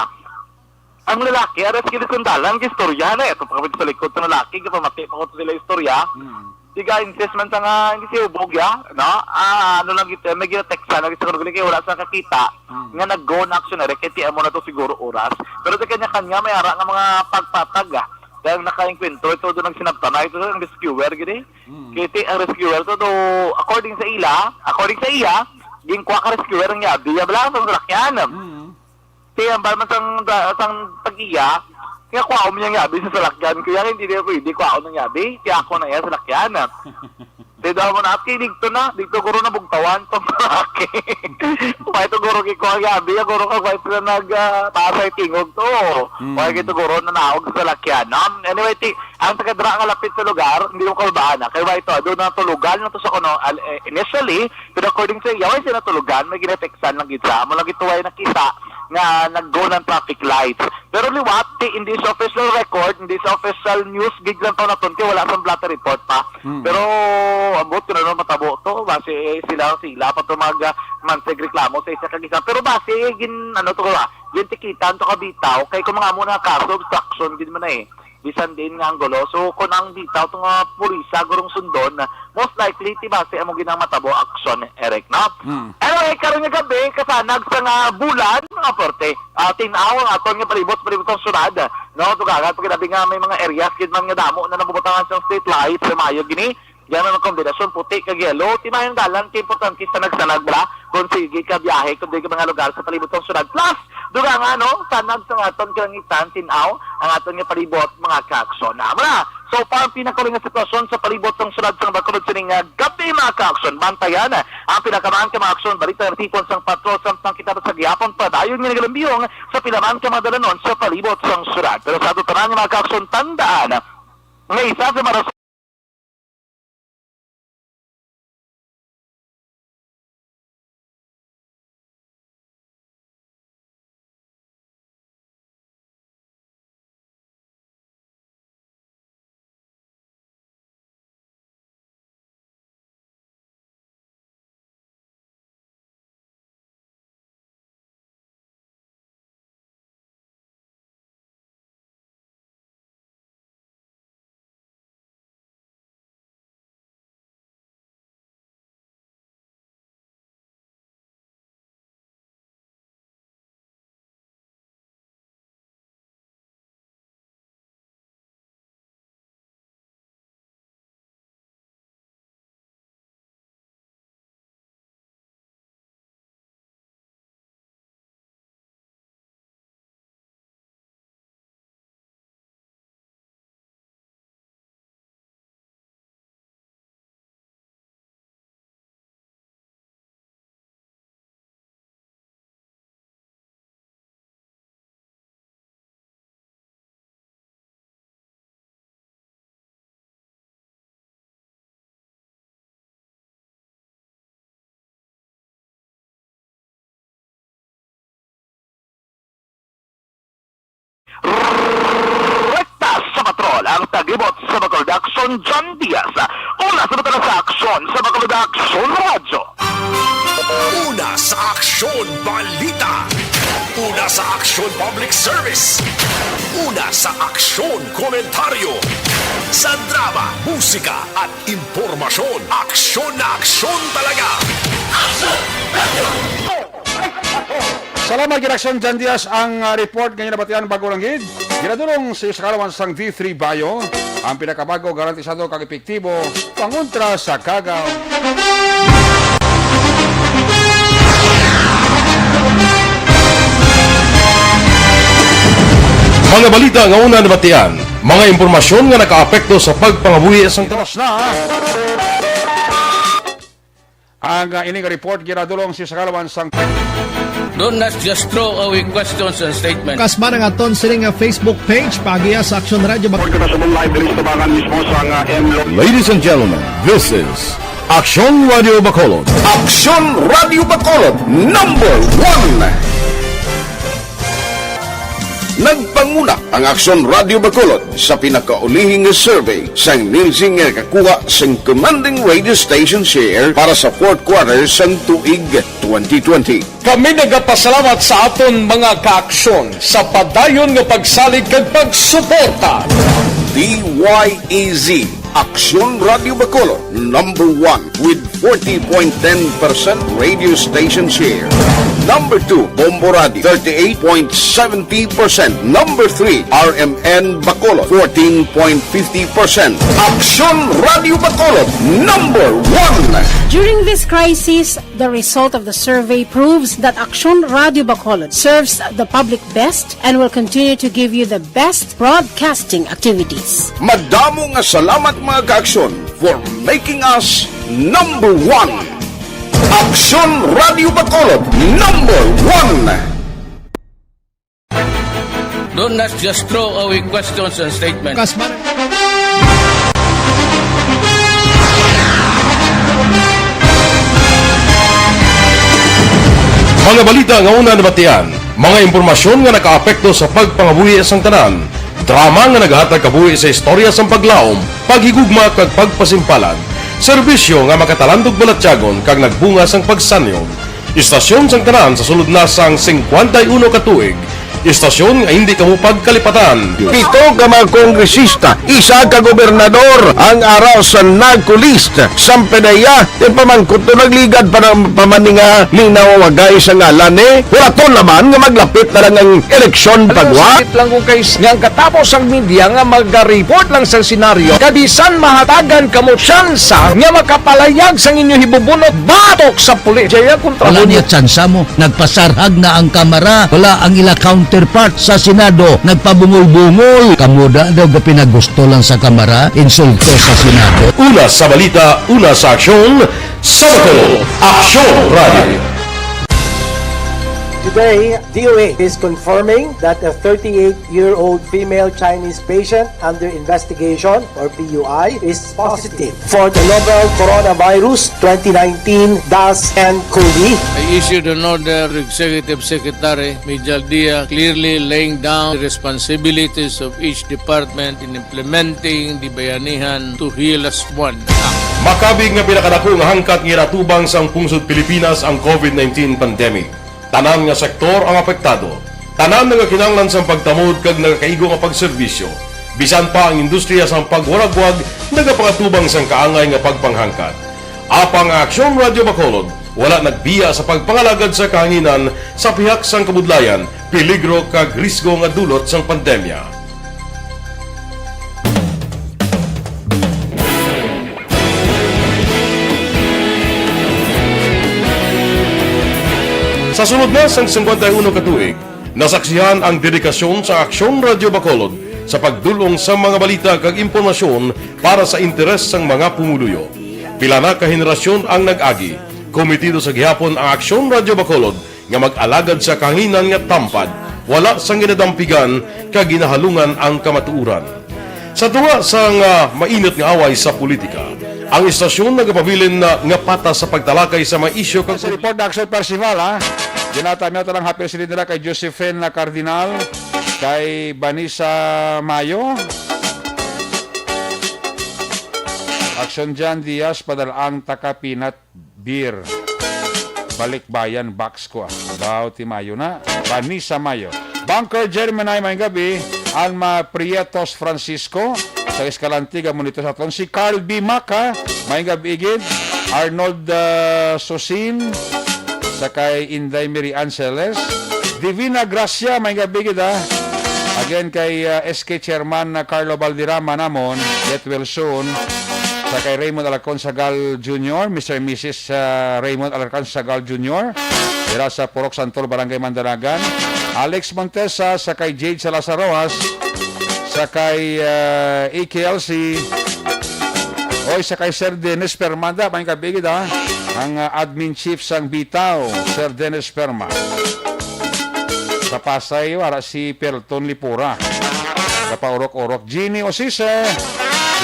ang lalaki, aras gid sa dalan, gistorya na, ito pa kami sa likod sa lalaki, kapamati pa ko sila istorya. Mm. Diga, insist man sa nga, hindi siya hubog, ya, no? Ah, ano lang gid, may ginatext na, nagsasagot kay wala sa kakita, Mm. nga nag-go na action na rin, kaya ti amo na to siguro oras. Pero sa kanya-kanya, may ara nga mga pagpatag, ah. Kaya ang naka-enkwentro, ito doon ang sinabtanay, ito ang rescuer, gini. Mm. Kaya ti ang rescuer, to do, according sa ila, according sa iya, ginkuha ka rescuer ang yabi, ya, bala, sa salakyan. Mm. Ti, ang balman sang, sang tag-iya, kaya kuhaon mo niyang yabi sa salakyan. Kaya hindi niya pwede kuhaon ang yabi. Kaya ako na iya salakyan. Ti daw mo na, "Ati, digto na, digto guro na bugtawan tong lalaki." Why to guro gikuha ang yabi, ya guro ka, why to na nag, ah, taas ay tingog to? Hmm. Why gito guro na naog sa salakyan? Um, anyway, ti, ang taga-dra nga lapit sa lugar, hindi mo kababahan na. Kaya why to, doon na tulugan na to sa kuno, al-, eh, initially, pero according sa iya, why sila tulugan, may ginateksan lang gid sa. Amo lang gito, why nakita, nga nag-go ng traffic lights. Pero liwat, ti, hindi sa official record, hindi sa official news, gid lang to naton, kay wala sang blotter report pa. Hmm. Pero, ambot ko na naman matabo to, base, eh, sila, sila pa to mag, ah, mansig reklamo sa isa kag isa. Pero base, eh, gin, ano to, ah, gin tikitan to kabitaw, kay kung mga amo na kaso, obstruction, gid man na eh. bisan diin nga anggulo. So, kung ang bitaw tong, ah, pulisa gurong sundon, most likely, ti base amo ginang matabo aksyon, Eric, no? Hmm. Anyway, karon nga gabi, kasanag sa nga bulan, mga porte, ah, tin-aw ang aton nga palibot, palibot sang syudad, no? Dugangan pa gid abi nga may mga areas gid man nga damo na nabubutangan sang street lights, sa maayo gini. Yan ang kombinasyon, puti kag yellow. Ti maayo ang dalan kay importante sa nagsanag, bala, kung sige ka biyahe, kung di ka mga lugar sa palibot sang syudad. Plus, dugangan, no, sanag sa aton kalangitan, tin-aw ang aton nga palibot, mga kaaksyon. Amo na. So far, ang pinakauli nga sitwasyon sa palibot sang syudad sang Bacolod sining, ah, gabi, mga kaaksyon. Bantayan ang pinakamaan nga mga aksyon, balita nga natipon sang patrol, samtang kita sa gihapon padayon nga nagalambiyong sa pila man ka mga dalanon sa palibot sang syudad. Pero sa aton tanan nga mga kaaksyon, tandaan nga isa sa mga Rekta sa patrol ang tagibot sa Bacolod Aksyon, John Diaz. Una sa butang sa aksyon sa Bacolod Aksyon Radyo. Una sa aksyon, balita. Una sa aksyon, public service. Una sa aksyon, komentaryo. Sa drama, musika, at impormasyon, aksyon na aksyon talaga. Salamat gid, Aksyon John Diaz. Ang, ah, report nga nabatian bago lang gid, ginadulong sa Kalawan sang V three Bio, ang pinakabago, garantisado kag epektibo pangontra sa kagaw. Mga balita nga una nabatian, mga impormasyon nga nakaapekto sa pagpangabuhi sang tanan. Tapos na ang, ah, ining report, ginadulong sa Kalawan sang Don't not just throw away questions and statements. Kasman ang aton sining nga Facebook page, paagiha sa Aksyon Radyo Bac- Report ko na sa mong live diri sa tubangan mismo sa nga M Lo- Ladies and gentlemen, this is Aksyon Radio Bacolod. Aksyon Radio Bacolod, number one. Nagpanguna ang Aksyon Radio Bacolod sa pinakaulihing nga survey sang Nielsen nga nakakuha sang commanding radio station share para sa fourth quarter sang tuig twenty twenty. Kami nagapasalamat sa aton mga kaaksyon sa padayon nga pagsalig kag pagsuporta. D Y E Z, Aksyon Radio Bacolod, number one with forty point ten percent radio station share. Number two, Bombo Radio, thirty-eight point seventy percent. Number three, R M N Bacolod, fourteen point fifty percent. Aksyon Radio Bacolod, number one. During this crisis, the result of the survey proves that Aksyon Radio Bacolod serves the public best and will continue to give you the best broadcasting activities. Madamo nga salamat, mga kaaksyon, for making us number one. Aksyon Radio Bacolod, number one. Don't not just throw away questions and statements. Kasman. Mga balita nga una nabatian, mga impormasyon nga nakaapekto sa pagpangabuhi sang tanan, drama nga naghatag kabuhi sa istorya sang paglaom, paghigugma kag pagpasimpalan, serbisyo nga makatalandog balatyagon kag nagbunga sang pagsanyog, istasyon sang tanan sa sulod na sang singkwenta y uno ka tuig, Istasyon nga hindi kamo pagkalipatan. Pito ka mga kongresista, isa ka gobernador ang ara sa narco list. Sampe na iya, ipamangkot to nagligad pa ng pamaninga linaw wagay sa ngalan ni. Huraton naman nga maglapit na lang ang eleksyon pagwa. Sakit lang kung kay nga ang katapos ang media nga mag-report lang sa senaryo, kabisan mahatagan kamo tsansa nga makapalayag sang inyo hibubunot batok sa pulis. Jaya kontra Wala niya tsansa mo. Nagpasarhag na ang kamara. Wala ang ila counterpart sa Senado. Nagpabungol-bungol. Kamo da daw ga pinagusto lang sa kamara. Insulto sa Senado. Una sa balita, una sa aksyon, sa Bacolod, Aksyon Radio. Today, D O A is confirming that a thirty-eight-year-old female Chinese patient under investigation, or P U I, is positive for the novel coronavirus twenty nineteen dash N cov. I issued an order to Executive Secretary Mijal Dia, clearly laying down the responsibilities of each department in implementing the Bayanihan to Heal Us One Act. Makabig nga pinakadako nga hangkat nga ginatubang sang pungsod Pilipinas ang covid nineteen pandemic. Tanan nga sektor ang apektado. Tanan nagakinahanglan sang pagtamod kag nagakaigo nga pagserbisyo. Bisan pa ang industriya sang pagwaragwag nagapangatubang sang kaangay nga pagpanghangkat. Apang ang Aksyon Radyo Bacolod wala nagbiya sa pagpangalagad sa kahanginan sa pihak sang kabudlayan, peligro kag risgo nga dulot sang pandemya. Sa sulod na sang singkwenta y uno ka tuig, nasaksihan ang dedikasyon sa Aksyon Radyo Bacolod sa pagdul-ong sa mga balita kag impormasyon para sa interes sang mga pumuluyo. Pila na ka henerasyon ang nag-agi. Komitido sa gihapon ang Aksyon Radyo Bacolod nga mag-alagad sa kahanginan nga tampad, wala sang ginadampigan kag ginahalungan ang kamatuoran. Sa tunga sang, ah, mainit nga away sa politika, ang istasyon nagapabilin na nga patas sa pagtalakay sa mga isyu kag Sa report na Aksyon Percival, ha? Ginatamiyaw ta lang happy birthday nila kay Josephine na Cardinal, kay Vanessa Mayo. Aksyon Jan Diaz, padalaang taka peanut beer. Balikbayan box ko, ah. Baw ti Mayo na. Vanessa Mayo. Banker Jeremy Nay, maayong gabi. Alma Prietos Francisco, sa Escalante, ga-monitor sa aton. Si Carl B. Maca, maayong gabi gid. Arnold, ah, Susin, sa kay Inday Mary Angeles. Divina Gracia, maayong gabi gid, ah. Again, kay, ah, S K Chairman na Carlo Valderrama namon, get well soon. Sa kay Raymond Alarcon Sagal Junior, Mister and Missus, ah, Raymond Alarcon Sagal Junior, dira sa Purok Santol, Barangay Mandalagan. Alex Montesa, sa kay Jade Salazar Rojas, sa kay, ah, A K L C, oy, sa kay Sir Dennis Permada, maayong gabi gid, ah. Ang, ah, admin chief sang Bitaw, Sir Dennis Perma. Sa Pasay, wala si Pelton Lipura. Napaurok-urok. Jeannie Osise,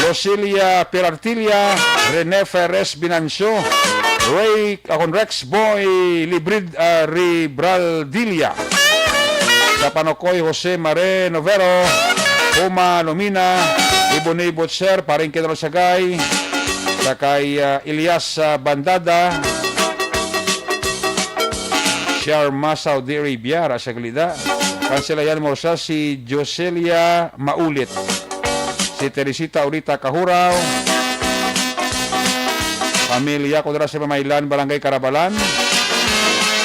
Lucilia Perartilla, Rene Ferres Binancio, Ray, akon Rex Boy Librid, ah, Ribraldilla. Sa Panukoy, Jose Mare Novero, Puma Lumina, Iboni Butcher, Paring Kenro Sagay, sa kay, ah, Elias, ah, Bandada, Sharma, Saudi Arabia, ra sa Glida. Kansilayan mo siya si Joselia Maulit, si Teresita Ulita Kahuraw, pamilya ko dira sa Mamaylan, Barangay Karabalan,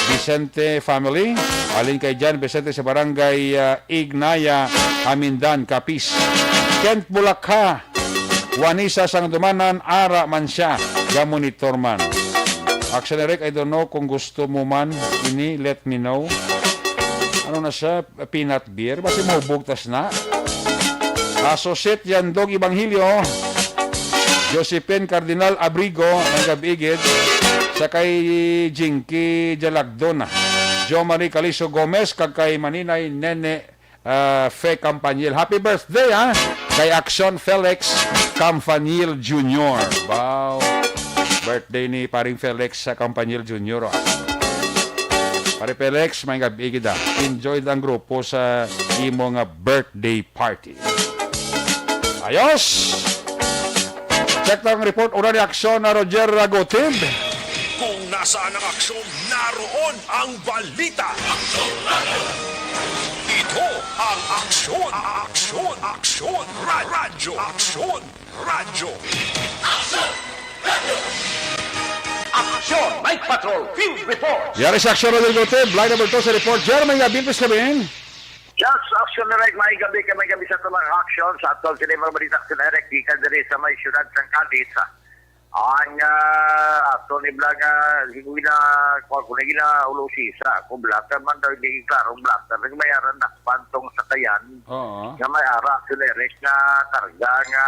Vicente family, alin kay Jan Vicente sa Barangay, ah, Ignaya, Hamindan, Capiz. Kent Bulakha, Juanisa sang Dumanan, ara man siya, ga-monitor man. Actually, Rick, I don't know kung gusto mo man ini, let me know. Ano na siya? Peanut beer? Basi mahubog tas na. Associate Yandog Evangelio, Josephine Cardinal Abrigo, maayong gabi gid, sa kay Jinky Jalagdon, Jo Marie Caliso Gomez, kag kay Maninay Nene ah, Fe Campaniel. Happy birthday, ha? Kay Action Felix Campaniel Junior. Wow. Birthday ni paring Felix sa Campaniel Junior, oh. Pare Felix, maayong gabi gid, ah. Enjoy ang grupo sa imo nga birthday party. Ayos! Check ang report. Una ni Aksyon na Roger Ragotib. Kung nasaan ang aksyon, naroon ang balita. Ito ang Aksyon, Aksyon, Aksyon, Ra- Radyo, Aksyon, Radyo. Aksyon Night Patrol Field Report. Yari sa Aksyon Radyo Lute, blind number two sa report. Jeremy Abintes Labin. Yes, Aksyon Direct, may gabi ka, may gabi sa tumang aksyon sa atol sini mga balita sa Direct, gikan diri sa may siyudad sang Cadiz. Ang, ah, ato ni Bla nga, siguro na, kung ako na gina, ulo sisa, kung blata man daw, hindi klaro, blata, nagmayaran dakpan tong sakayan, Oo. nga may ara, si Lerek, nga karga, nga,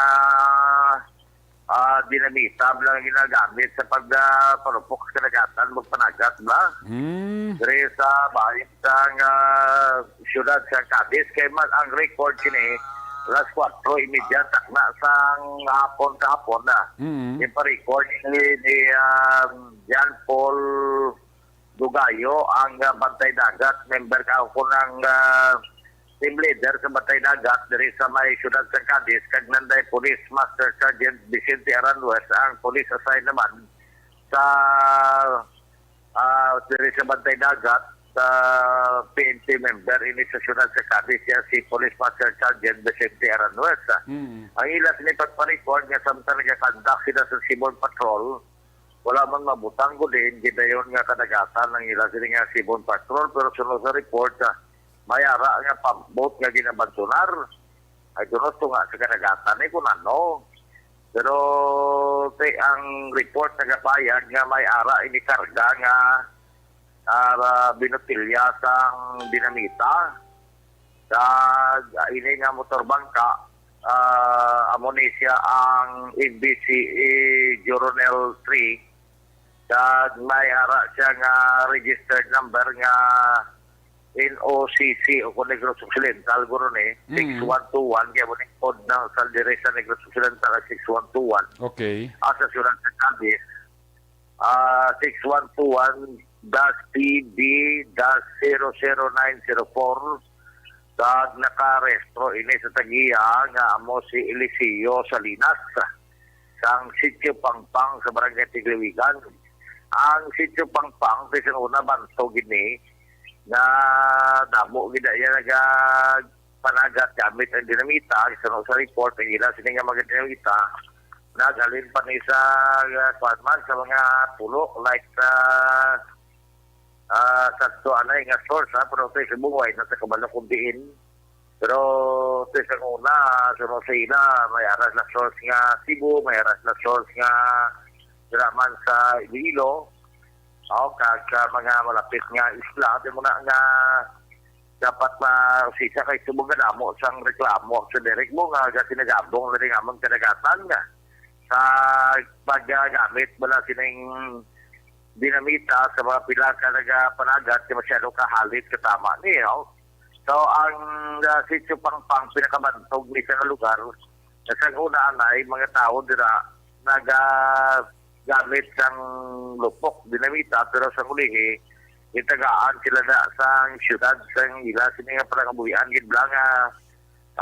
ah, dinamita, bla, nga ginagamit sa pag, ah, palupok sa kadagatan, magpanagat, bla. Hmm. Diri sa bayan sang, ah, siyudad sa Cadiz, kay man ang record kini, alas kuwatro y media, takna sang hapon, kahapon na. Mm. Yung pa-record ni, ni, um, John Paul Dugayo, ang, ah, Bantay Dagat, member ka ako ng, ah, team leader sa Bantay Dagat, diri sa may siyudad sa Cadiz, kag nanday Police Master Sergeant Vicente Aranjuez, ang police assigned naman sa, ah, diri sa Bantay Dagat, sa P N P member, ini sa siyudad sa Cadiz, siya si Police Master Sergeant Vicente Aranjuez. Mm. Ang ila sini pagpa-record nga samtang nagakandak sila sa Seaborne Patrol, wala man mabutang gud din, gidayon nga kadagatan ang ila sini nga Seaborne Patrol, pero sunod sa report, ah, may ara nga pambot nga ginabandonar. Ay, kuno to nga sa kadagatan, eh, kung ano. Pero, te, ang report nagapayag nga may ara ini karga nga, ah, binutilya sang dinamita. Kag, ah, ini nga motor bangka, ah, amo ni siya ang N B C E Joronel three. Kag may ara siya nga registered number nga N O C C o kung Negros Occidental, guro ni, Mm. six one two one, kaya mo ni code na sa dire sa Negros Occidental, six one two one. Okay. Asa sila sa Cadiz? Ah, six one two one dash P B dash zero zero nine zero four. Kag nakarehistro ini sa tag-iya nga amo si Eliseo Salinas sang Sitio Pangpang sa Barangay Tigliwigan. Ang Sitio Pangpang, sa isang una, bantog ini nga damo gid iya nagapanagat gamit ang dinamita. Sa, sa report, ang ila sini nga mga dinamita, naghalin pa ni sa, uh, kwan man, sa mga pulo, like sa, ah, sakto anay nga source, ha, pero sa Cebu, way na ta kabalo kung diin. Pero sa isang una, sa mga sa ila, may aras na source nga Cebu, may aras na source nga draman sa Iloilo. O, kag, ah, mga malapit nga isla, di mo na nga dapat ma-, sisa kay subong nga damo sang reklamo sa direct mo nga ga-, sinagabong na rin amon kadagatan nga sa paggamit bala sining dinamita sa mga pila ka nagapanagat nga masyado kahalit katama ni, no? So, ang, ah, Sitio Pangpang, pinakabantog ni sa lugar, na sa una anay, mga tao dira naga-, gamit sang lupok, dinamita, pero sa ulihi, gitagaan sila na sang siyudad, sang ila, sini nga panangabuhian, gid bala nga,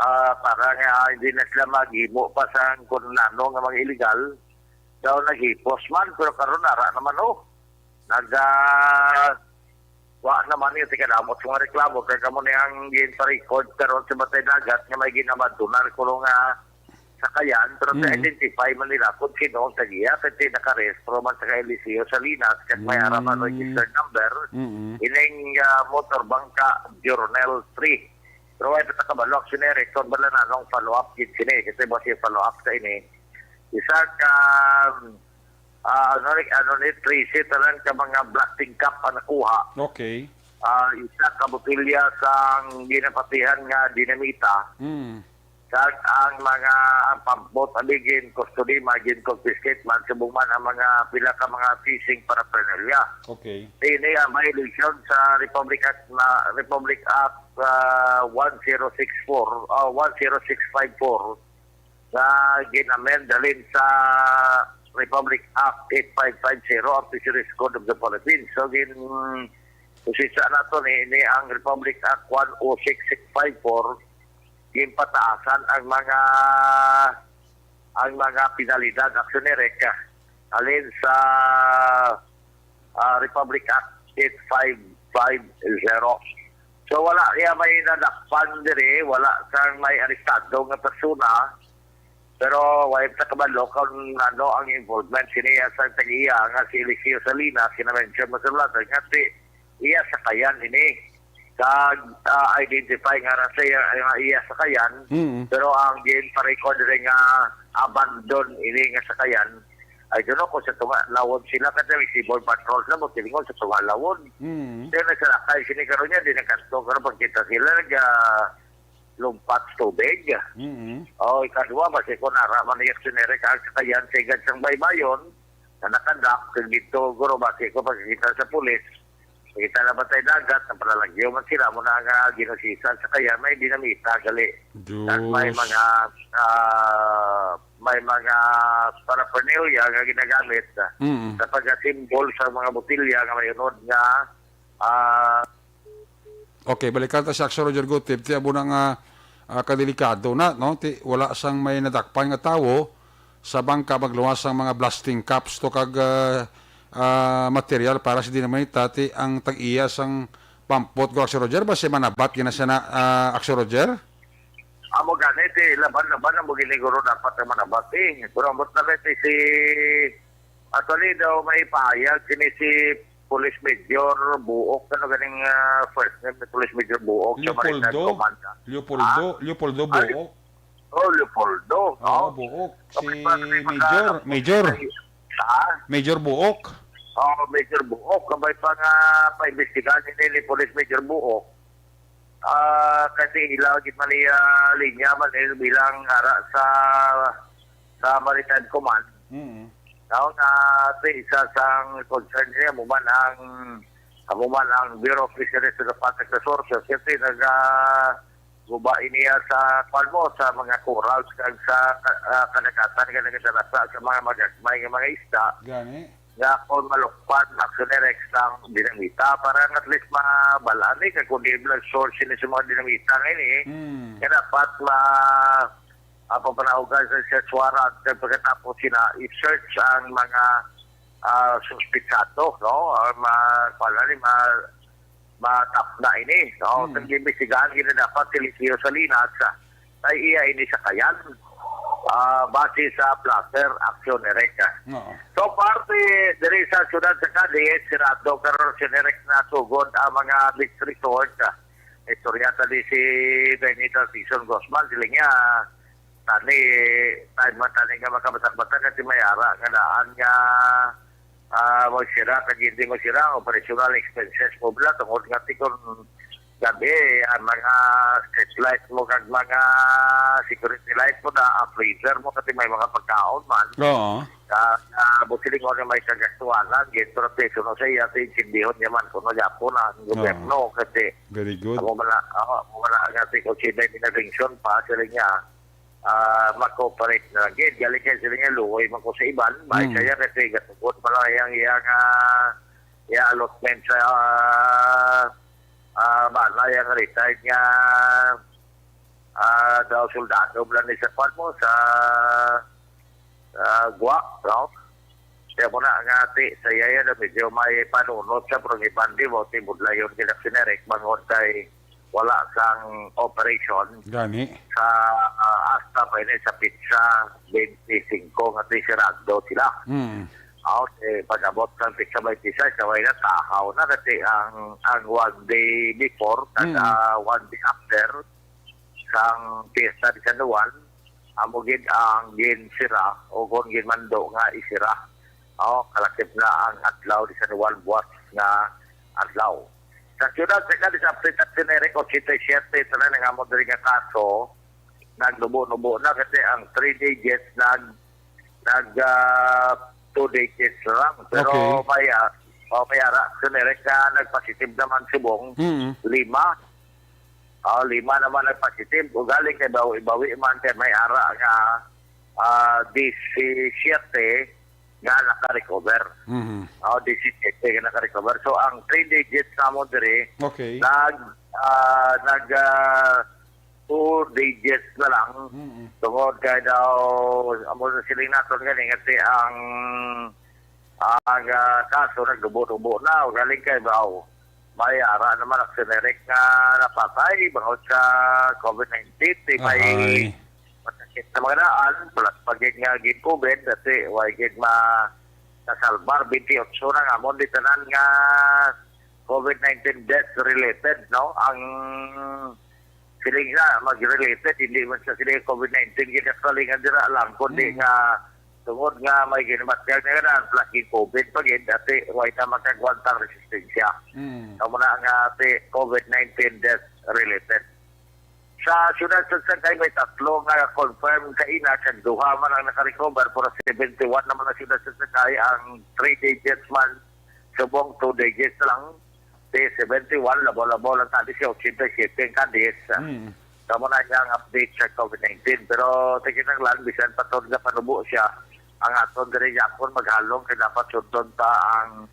ah, para nga hindi na sila maghimo pa sang kung ano nga mga illegal. Daw naghipos man, pero karon ara naman, oh. Naga-, wa naman yung tikadamot sa mga reklamo, kaya kamo ni ang ginpa-record karon sa Batay Dagat nga may ginabandonar kuno nga sakayan, pero Mm. na-identify man nila kung sino ang tagiya, kasi nakarehistro man sa kay Eliseo Salinas, kag may Mm. ara man registered number, Mm-mm. ining, ah, motor bangka, Journal three. Pero wala pa ta kabalo, actually, record ba lang anong follow-up gid sini? Kasi ba siya follow-up sa ini? Isa ka, ah, ano ni, ano ni, trese tanan ka mga black tin cup ang nakuha. Okay. Ah, isa ka botelya sang ginapatihan nga dinamita. Mm. Kag ang mga, ang pampot, aligin, custody, magin, confiscate man, subong man ang mga pila ka mga fishing paraphernalia. Okay. Ini ang violation sa Republic Act na, Republic Act, ah, one zero six four, ah, one zero six five four, nga gin-amend halin sa Republic Act eight five five zero, ang Fisheries Code of the Philippines. So, gin-, usisa nato ni, ni ang Republic Act one oh six six five four, ginpataasan ang mga, ang mga penalidad, Aksyon Direct, halin sa, ah, Republic Act eight five five zero. So, wala niya may nadakpan diri, wala sang may arestado nga persona. Pero wala ta kabalo kung ano ang involvement sini sa tag-iya nga si Eliseo Salinas, kina-mention mo sa vlogger, nga si iya sakayan ini. Kag, ah, identify nga ra sa iya, nga iya sakayan, Mm. pero ang ginparecord diri nga abandon ini nga sakayan, I don't know kung sa tunga lawon sila, kasi may seaboard patrol na mo, tilingon sa tunga lawon. Mm. Kaya nagsalakay sini karon niya, di nagkanto, karon pagkita sila, nag, ah, lumpat sa tubig. Mm. O, ikadua, basi ko nara man ni Action Eric ang sakayan sa igad sang baybayon, na nakadak, kag dito, guro, basi ko pagkita sa pulis, kita na bantay dagat, napalalagyo man sila, mo na nga ginusisan sa kaya, may dinamita, gali. At may Diyos. mga, ah, may mga paraphernalia nga ginagamit, ah, Mm. sa pagkasimbol sa mga botilya nga may unod nga, ah, Okay, balikan ta si Action Roger Gutib. Ti amo na nga, ah, kadelikado na, no? Ti wala sang may nadakpan nga tawo sa bangka magluwas sang mga blasting caps to kag, ah, ah, material para sa dinamita. Ti ang tag-iya sang pampot ko, Action Roger, ba si manabat gina siya na, ah, Action Roger? Amo gani, ti laban-laban ang maginiguro dapat ang manabat, eh. Pero ambot na kay si, actually daw may pahayag sini si Police Major Buok, ano ganing, ah, first name ni Police Major Buok sa Maritime Leopoldo? Command, ah? Leopoldo? Ha? Leopoldo Ah, Buok? Oh, Leopoldo. Oo, Oh. Buok. Si Okay, pa, Major, pa, Major. Ha? Major Buok. Oh, Major Buok. Kabay pa nga paimbestigahan ini ni Police Major Buok. Ah, kasi ilaw gid man iya linya man, eh, bilang ara sa, sa Maritime Command. Mm. Now nga, sa isa sang concern niya, amo man ang, amo man ang Bureau of Fisheries and Aquatic Resources, kasi naga-, guba iniya sa, kwan mo, sa mga corals kag sa ka-, ah, kadagatan nga nagadarasa sa mga magagmay nga mga isda. Gani. Nga kung malukpan, Action Eric, sang dinamita, para at least mabalaan ni kag kung di lang source ni sa mga dinamita nga ini, Mm. nga dapat ma-, ah, papanahogan sa search warrant, kag pagkatapos sina i-search ang mga, ah, suspitsado, no? Ah, ma-, kuwan ni, ma-, matapna ini, no? Mm. Kag imbestigahan gid dapat si Liceo Salinas, ah, kay iya ini sakayan, ah, base sa blotter, Action Eric. Oo. So, parte diri sa siyudad sa Cadiz, sirado karon, Action Eric, nasugod ang mga beach resort. Istorya ta di si Benita Tison Guzman, sila niya, tani, time man tani nga makabatag-batag at may ara nga daan nga, ah, magsira, kag hindi magsira ang operational expenses mo bala, tungod nga ti kon gabi, ang mga street light mo kag mga security light mo na, ah, freezer mo, kasi may mga pagkaon man. Oo. Sa, sa Busilingon nga may kagastuhanan, gid, pero peso no sa iya, sa intindihon niya man, kuno yapon ang Oo. gobyerno, kasi Very good. Amo man na, amo, amo man na nga si Conchita yung intervention pa, sila niya, ah, mag-cooperate na lang. Gid, galing kay sila niya, luoy man ko sa iban, may Mm. kaya kasi gatungkol pa lang yang, yang, ah, yang allotment sa, ah, ah, bala, yang retired nga, ah, daw soldado, bala ni sa kwan mo, sa, ah, Guak, no? Kaya mo na nga, ati, sa iya yan, medyo may panunot sa, pero ang iban di mo, ti budlayon kila si Nerek, bangod kay wala sang operation Gani. sa, ah, hasta pa ini sa pitsa twenty-five nga ti sirado sila. Mm. Okay, pag-abot sang pitsa twenty-six, sabay na tahaw na kasi ang, ang one day before, kag, Mm. ah, one day after, sang piyesta di San Juan, amo gid ang ginsira o kon ginmando nga isira. O, kalakip na ang adlaw di San Juan, buwas nga adlaw. Sa siyudad sa Cadiz, update at generic, ochenta y siete tanan ang amo diri nga kaso, nagnubo-nubo na kasi ang three digits nag, nag, ah, two digits na lang. Pero Okay. may, ah, o, may ara, generic nga nagpositive naman subong, Mm. lima. Ah, lima naman ang positive. Ugaling kay bawi-bawi man kay may ara nga, ah, disisiete nga naka-recover. Mhm. Ah, disisiete nga naka-recover. So, ang three digits namo diri, Okay. nag, ah, nag, ah, two digits na lang. Mhm. Tungod kay daw, amo na siling naton gani, nga si ang, ang, ah, kaso nagdubo-dubo na, ugaling kay baw. May ara naman ang generic nga napatay bangod sa COVID nineteen. Di may Ahay. masakit na mga daan, plus pa gid nga gin-COVID, dati way gid ma-, nasalbar, twenty-eight na nga. Amon di tanan nga COVID nineteen death related, no? Ang feeling na mag-related, hindi man sa sila COVID nineteen, gid ang kalingan dira lang, kundi Mm. nga tungod nga may ginabatyag na nga daan, plus gin-COVID pa gid, dati way na makagwantang resistensya. Mm. Amo na nga ti COVID nineteen death related. Sa siyudad sa Sagay, may tatlo nga confirmed kaina, kag duha man ang nakarecover, pero seventy-one naman ang siyudad sa Sagay, ang three digits man, subong two digits lang. Di seventy-one, labaw-labaw lang tadi siya, eighty-seven ka days. Mm. Kamo na niya ang update sa COVID nineteen. Pero sa kinahanglan, bisan pa to nga panubo siya, ang aton diri gyapon maghalong kay dapat sundon pa ang,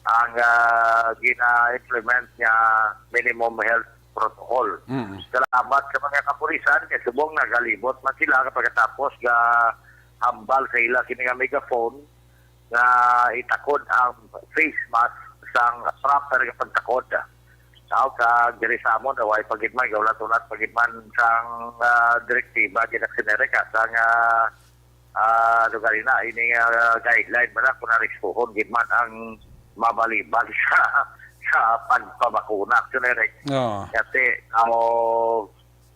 ang, ah, gina-implement nga minimum health protocol. Mm. Salamat sa mga kapulisan kay subong nagalibot man sila pagkatapos nga hambal sa ila sini nga megaphone nga itakod ang face mask sang proper nga pagtakod. Tao ka diri sa amon, way pa gid man, gaulat-ulat pa gid man sang, ah, direktiba gid ang sinerika sang, ah, ah, lugar ina, ini nga guideline ba na kung nariskuhon gid man ang mabalibad sa, sa pagpabakuna. Actually, Rick, Oo. Kasi, amo,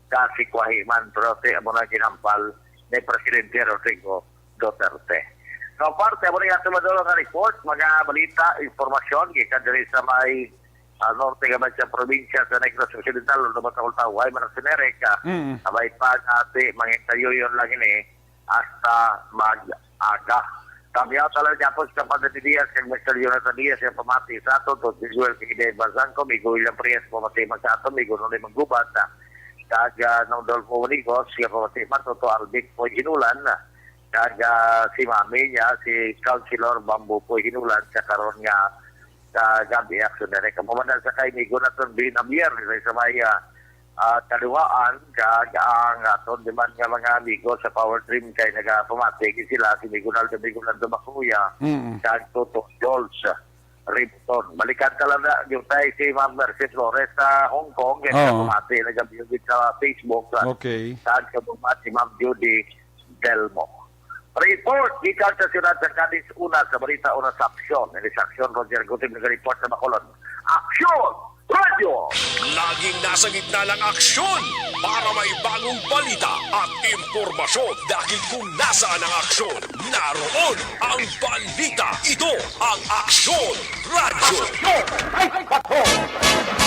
kasi kwahi man, pero ti, amo na ginampal ni Presidente Rodrigo Duterte. So, parte mo rin ato madulong nga report, mga balita, impormasyon, gikan diri sa may, ah, norte nga may sa probinsya sa Negros Occidental, o naman sa Ultaway, man ang sinerika. Mm. Abay pa, ati, mangitayo yun lang ini, hasta mag-aga. Kamyaw talaga gyapon sa Padre Diaz kag Mister Jonathan Diaz nga pamati sa aton, to Joel kay Dave Bazangco, Migo William Prias, pamati man sa aton, Migo Noli Maggubat, kag, ah, Nong Dolfo Manigos, nga pamati man, Toto Albic Poy Hinulan, kag, ah, si mami niya, si Councilor Bambu Poy Hinulan, sa karon nga, sa gabi, action direct. Ang pamandan sa kay Migo naton, Bin Javier, sa may, ah, ah, kaduhaan, kag ang aton di man nga mga amigo sa Power Dream kay nagapamati gid sila, si Migunaldo, Migunaldo Macuya, Mm. kag Toto Jols Ributon. Balikan ka lang na, yung tayo si Ma'am Mercy Flores sa Hong Kong, kay Oo. Pamati na gabi yung sa Facebook, ah, Okay. kag sa Bumati, Ma'am Judy Delmo. Report gikan sa siyudad sa Cadiz, una sa balita, una sa aksyon. Ini sa aksyon, Roger Gutib nag-report sa Bacolod. Aksyon! Radyo! Laging nasa gitna ng aksyon para may bagong balita at impormasyon. Dahil kung nasaan ang aksyon, naroon ang balita. Ito ang Aksyon Radyo.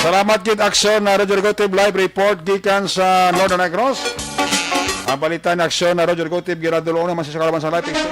Salamat gid, Aksyon na Roger Gutib, live report gikan sa Northern Negros. Ang balita ni Aksyon na Roger Gutib, ginadulo naman sa Kalaban sa Live Action.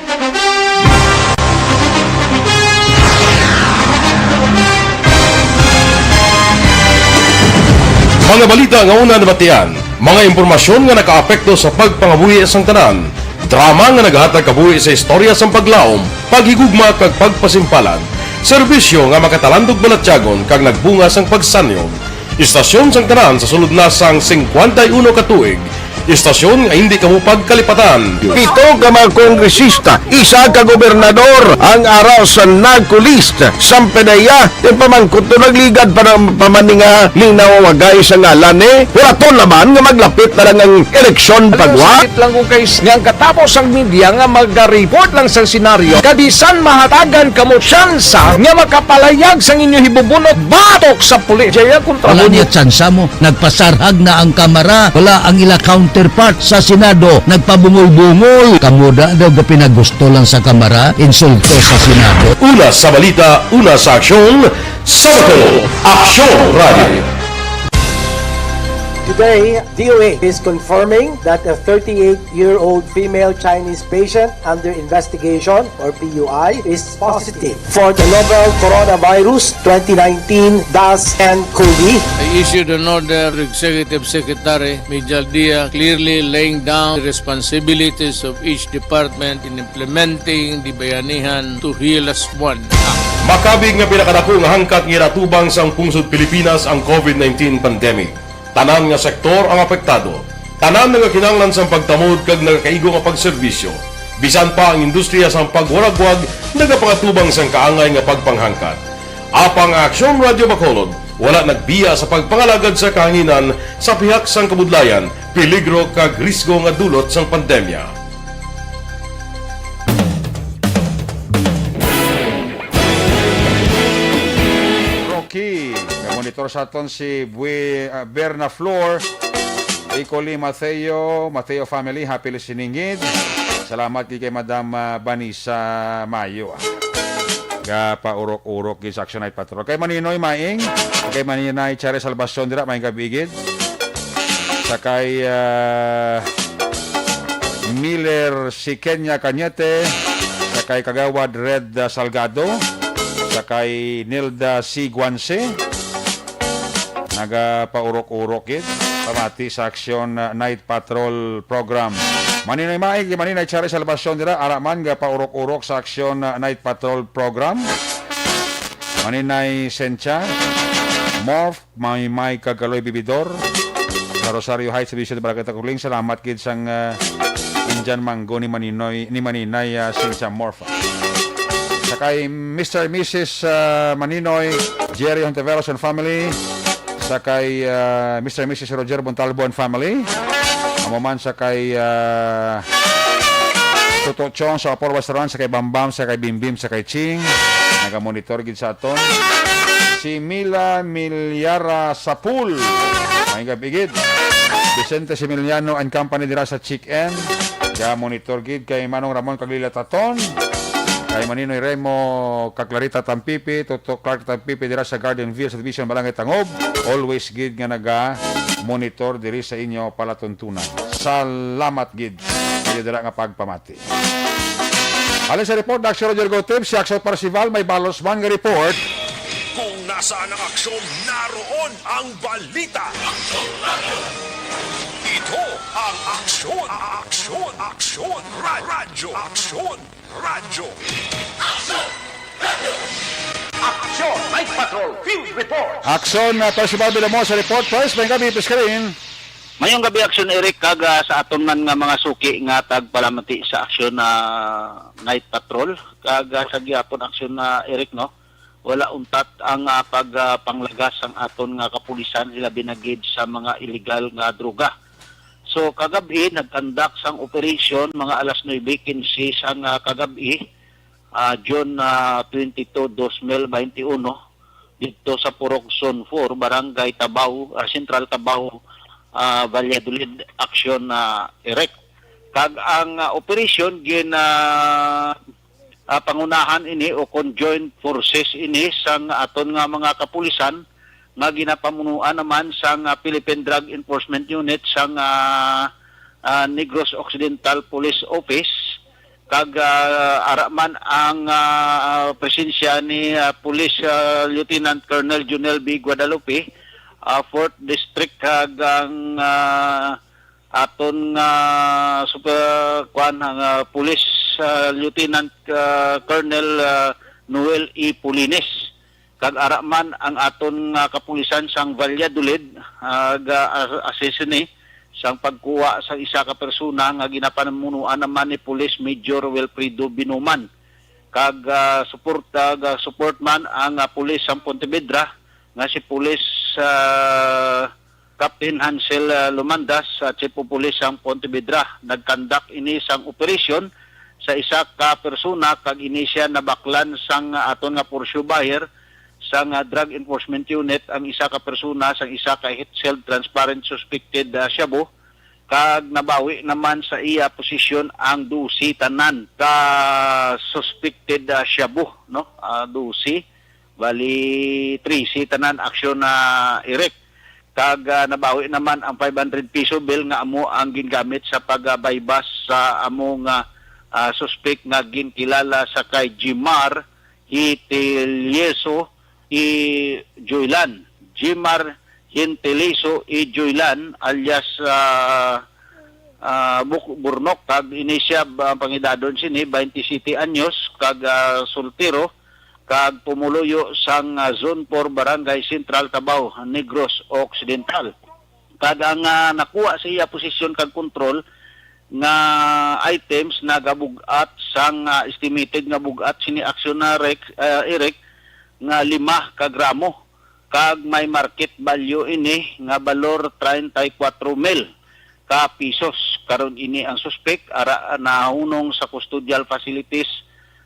Mga balita nga una nabatian, mga impormasyon nga nakaapekto sa pagpangabuhi sang tanan, drama nga naghatag kabuhi sa istorya sang paglaom, paghigugma kag pagpasimpalan, serbisyo nga makatalandog balatyagon kag nagbunga sang pagsanyog. Istasyon sang tanan sa sulod na sang singkwenta y uno ka tuig. Istasyon nga hindi kamo pagkalipatan. Pito ka mga kongresista, isa ka gobernador ang ara sa NARCO list. Sampanaya, yung pamangkot to nagligad pa ng pamaninga linaw wagay sa ngalan ni Huraton naman nga maglapit na lang ang eleksyon pagwa. Sakit lang ko kay s-, nga ang katapos ang media nga mag-report lang sa senaryo, kabisan mahatagan kamo tsansa nga makapalayag sang inyo hibubunot batok sa pulis. Jaya kontra Wala mo. Niya tsansa mo. Nagpasarhag na ang Kamara. Wala ang ila counterpart sa Senado. Nagpabungol-bungol. Kamo da daw ga pinagusto lang sa Kamara. Insulto sa Senado. Una sa balita, una sa aksyon, Sabado, Aksyon Radio. Today, D O A is confirming that a thirty-eight-year-old female Chinese patient under investigation, or P U I, is positive for the novel coronavirus twenty nineteen dash N cov. I issued an order to Executive Secretary Mijal Dia, clearly laying down the responsibilities of each department in implementing the Bayanihan to Heal As One Act. Makabig nga pinakadako nga hangkat nga ginatubang sang pungsod Pilipinas ang COVID nineteen pandemic. Tanan nga sektor ang apektado. Tanan nagakinahanglan sang pagtamod kag nagakaigo nga pagserbisyo. Bisan pa ang industriya sang pagwaragwag nagapangatubang sang kaangay nga pagpanghangkat. Apang ang Aksyon Radyo Bacolod Wala nagbiya sa pagpangalagad sa kahanginan sa pihak sang kabudlayan, peligro kag risgo nga dulot sang pandemya. Rocky, nga monitor sa aton si Bui-, ah, Berna Flor, Icoli Mateo, Mateo family, happy listening gid. Salamat gid kay Madam, ah, Vanessa Mayo, ah. Gapaurok-urok gid sa Action Night Patrol. Kay Maninoy Maing, kay Maninay Chare Salvacion dira, may gabi gid. Sa kay, ah, Miller si Kenya Cañete, sa kay Kagawad Red, ah, Salgado, sa kay Nilda C. Guanse, nagapaurok-urok gid. Pamati sa Action, ah, Night Patrol Program. Maninoy Maing, kay Maninay Chare Salvacion dira, ara man gapaurok-urok sa Action, ah, Night Patrol Program. Maninay Sencha, Morph, may, may Kagaloy Bibidor, sa Rosario Heights Subdivision, Barangay Takuling. Salamat gid sang, ah, Indian Mango ni Maninoy, ni Maninay, ah, Sencha Morph. Sa kay Mister and Missus, ah, Maninoy, Jerry Hontiveros and family. Sa kay, ah, Mister and Missus Roger Montalbo and family. Amo man sa kay, ah, Toto Chong sa Apor Restaurant, sa kay Bambam, sa kay Bimbim, sa kay Ching. Nagamonitor gid sa aton. Si Mila Milyara Sapul. May gabi gid. Vicente Similiano and company dira sa Chicken. Ga-monitor gid kay Manong Ramon Kaglila Taton. Kay Maninoy Remo Kaglarita Tampipi, Toto Clark Tampipi dira sa Garden View Subdivision, Barangay Tangob. Always gid nga naga-monitor diri sa inyo palatuntunan. Salamat gid. Kayo dira nga pagpamati. Halin sa report, Action Roger Gotib, si Action Parsival, may balos man nga report. Kung nasaan ang aksyon, naroon ang balita. Ito ang Aksyon, Aksyon, Aksyon, Ra-, Radyo, Aksyon, Radyo. Aksyon, Night Patrol, Field Report. Action, uh, Parsival Villamor sa report. First, may gabi, Piskarin. Mayong gabi, Action Eric, kag, ah, sa aton man nga mga suki nga tagpalamati sa Action, ah, Night Patrol, kag, ah, sa gihapon Action, ah, Eric, no? Wala untat ang, ah, pag, ah, panglagas sang aton nga kapulisan, ilabi na gid sa mga illegal nga droga. So, kagab-i, nagkandak sang operasyon mga alas nuebe quince sang, ah, kagab-i, ah, June, ah, twenty-two, dos mil baynte uno, didto sa Purok Zone four, Barangay Tabaw, ah, Central Tabaw, ah, Valladolid, Action, ah, Eric. Kag ang, ah, operasyon gin, ah, ah, pangunahan ini o conjoint forces ini sang aton nga mga kapulisan nga ginapamunuan naman sang, ah, Philippine Drug Enforcement Unit sang, ah, ah, Negros Occidental Police Office. Kag, ah, ara man ang, ah, presensya ni, ah, Police, ah, Lieutenant Colonel Junel B. Guadalupe, ah, Fourth District, kag ang, ah, aton nga super, kuan, ang, ah, Police, ah, Lieutenant, ah, Colonel, ah, Noel E. Polines. Kag ara man ang aton nga kapulisan sang Valladolid, ah, ga-, ah, assist ni sang pagkuha sa isa ka persona nga ginapamunuan naman ni Police Major Wilfredo Binuman. Kag, ah, support, ah, ga-, support man ang, ah, pulis sang Pontevedra nga si Police, ah, Captain Hansel, ah, Lumandas, ah, Chief of Police sang Pontevedra. Nagkandak ini sang operasyon sa isa ka persona kag ini siya nabaklan sang, ah, aton nga Porsche buyer sang, ah, Drug Enforcement Unit ang isa ka persona sang isa ka heat-sealed transparent suspected, ah, shabu, kag nabawi naman sa iya posisyon ang dose tanan ka suspected, ah, shabu, no? Ah, dose, bali trese tanan, Action, ah, Eric. Kag, ah, nabawi naman ang five hundred peso bill nga amo ang gingamit sa pag-buy-bust sa amo nga, ah, suspek nga ginkilala sa kay Jimar Hitilieso i Joylan. Jimar Hintiliso i Joylan alias, ah, ah, Buk-, Burnok, kag ini siya, ah, pangidadon sini, baynte siyete anyos, kag, ah, soltero, kag pumuluyo sang, ah, Zone four, Barangay Central, Tabaw, Negros Occidental. Kag ang, ah, nakuha sa iya posisyon kag kontrol nga items nagabug-at sang, ah, estimated nga bug-at sini, Action, ah, Rex, ah, Eric, nga lima ka gramo. kag may market value ini nga balor treinta y cuatro mil ka pisos. Karon ini ang suspek ara nahunong sa custodial facilities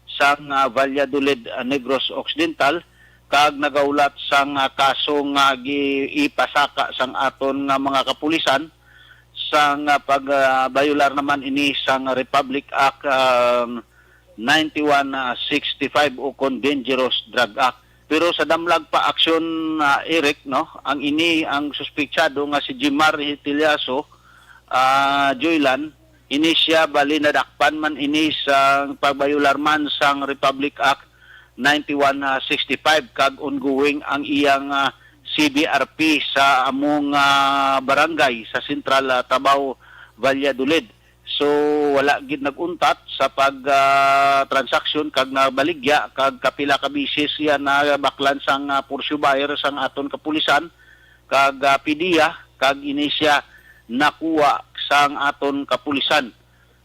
sang, ah, Valladolid, ah, Negros Occidental, kag nagahulat sang, ah, kaso nga gi-, ipasaka sang aton nga mga kapulisan sang, ah, pag, ah, bayular naman ini sang Republic Act, ah, ninety-one sixty-five o kon Dangerous Drug Act. Pero sa damlag pa aksyon, ah, Eric, no, ang ini ang suspetsado nga si Jimar Hitillaso, ah, Joylan, ini siya bali nadakpan man ini sa pagbayular man sang Republic Act ninety-one sixty-five, kag ongoing ang iyang, ah, C B R P sa among, ah, barangay sa Central, ah, Tabaw, Valladolid. So, wala gid nag-untat sa pag, ah, transaksyon kag nabaligya kag kapila ka beses siya nabaklan sang, ah, pursue buyer sang aton kapulisan kag, ah, PDEA, kag ini siya nakuha sang aton kapulisan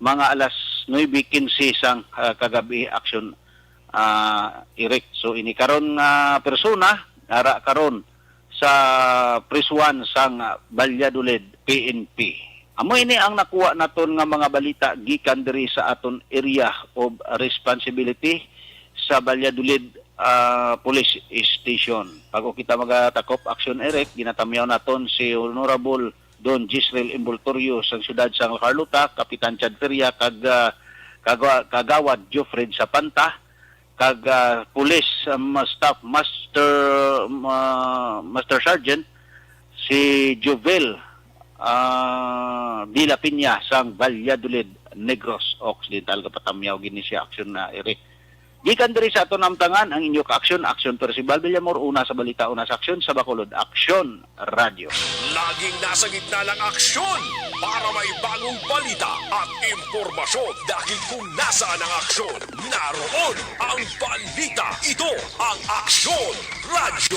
mga alas nuebe quince sang, ah, kagab-i, aksyon, ah, Eric. So, ini karon nga persona ara karon sa prisuhan sang Valladolid P N P. Amo ini ang nakuha naton nga mga balita gikan diri sa aton area of responsibility sa Valladolid, ah, Police Station. Bago kita magatakop aksyon, Eric, ginatamyaw naton si Honorable Don Gisrel Envoltorio sang siyudad sang La Carlota, Kapitan Chad Feria, kag, ah, kaga-, Kagawad Geoffrey Zapanta, kag, ah, Police, um, Staff Master, um, ah, Master Sergeant, si Jovel, ah, Villa Peña sang Valladolid, Negros Occidental. Gapatamyaw gini siya aksyon na iri. Gikan diri sa aton namtangan ang inyo ka-aksyon, Aksyon Percival Villamor, una sa balita, una sa aksyon, sa Bacolod Aksyon Radyo. Laging nasa gitna ng aksyon para may bagong balita at impormasyon, dahil kung nasaan ang aksyon, naroon ang balita. Ito ang Aksyon Radyo.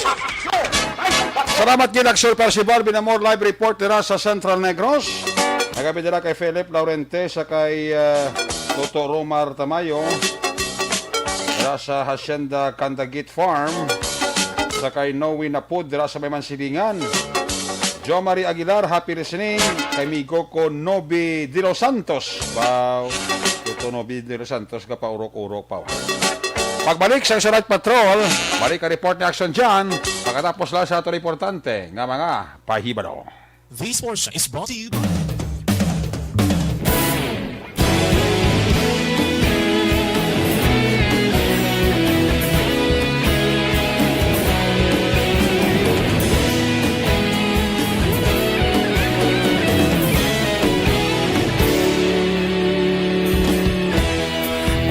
Salamat gid, Aksyon Percival Villamor, live report dira sa Central Negros. Nagabi dira kay Philip Laurente sa kay, ah, Toto Romar Tamayo, dira sa Hacienda Candagit Farm, sa kay Noe Napud dira sa may Mansilingan. Jo Marie Aguilar, happy listening. Kay migo ko, Nobi de los Santos. Wow. Toto Nobi de los Santos, kapaurok-urok pa. Pagbalik sa Action Night Patrol, balik ang report ni Action John. Pagkatapos lang sa aton importante nga mga pahibalo. This portion is brought to you by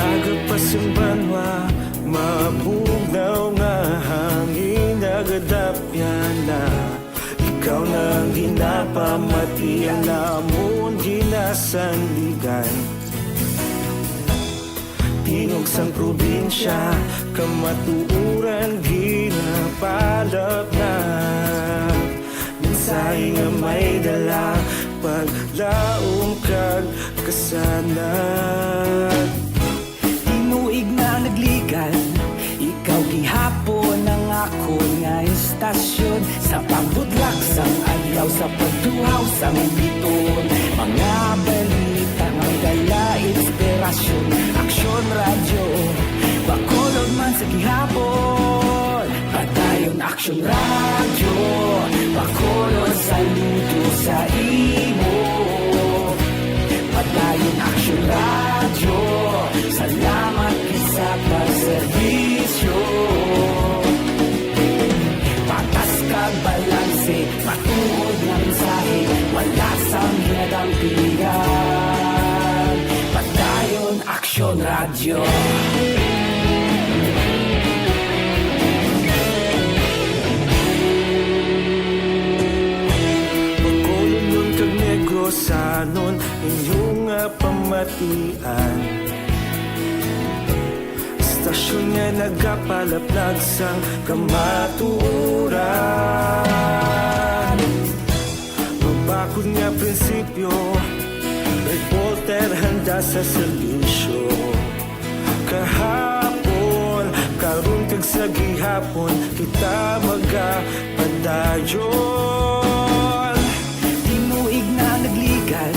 Aga pa sa banwa, mabugnaw nga hangin, nagadapyan na. Ikaw na ang ginapamati, ang namon ginasandigan. Tingog sang probinsya, kamatuoran ginapalapnap. Mensahe nga may dala, paglaom kag kasanag. Tinuig na nagligan, ikaw gihapon ang akon nga istasyon. Sa pagbudlak sang adlaw, sa pagtuhaw sang biton, mga balita nga may dala inspirasyon. Aksyon Radyo, Bacolod man sa gihapon. Padayon Aksyon Radyo, Bacolod, saludo sa imo. Padayon Aksyon Radyo, salamat gid sa pagserbisyo. Patas kag balanse, matuod nga mensahe, wala sang ginadampigan. Padayon Aksyon Radyo. Bacolodnon kag Negrosanon, inyo nga pamatian. Istasyon nga nagapalaplag sang kamatuoran. Mabakod nga prinsipyo, reporter handa sa serbisyo. Kahapon, karon, Sa gihapon kita magapadayon. Tinuig na nagligad,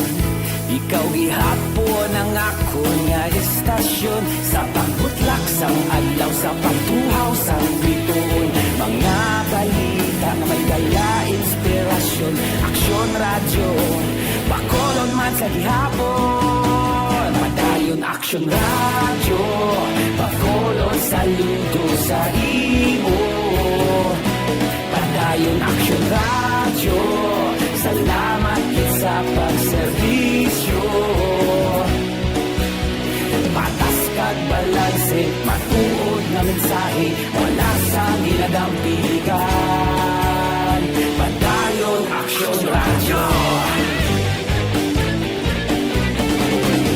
ikaw gihapon ang akon nga estasyon. Sa pagbutlak sang adlaw, sa pagtuhaw sang bituon, mga balita nga may dala inspirasyon. Aksyon Radyo, Bacolod man sa gihapon. Padayon Aksyon Radyo, Bacolod, saludo sa imo. Padayon Aksyon Radyo, salamat gid sa pagserbisyo. Patas kag balanse, matuod nga mensahe, wala sang ginadampigan. Padayon Aksyon Radyo.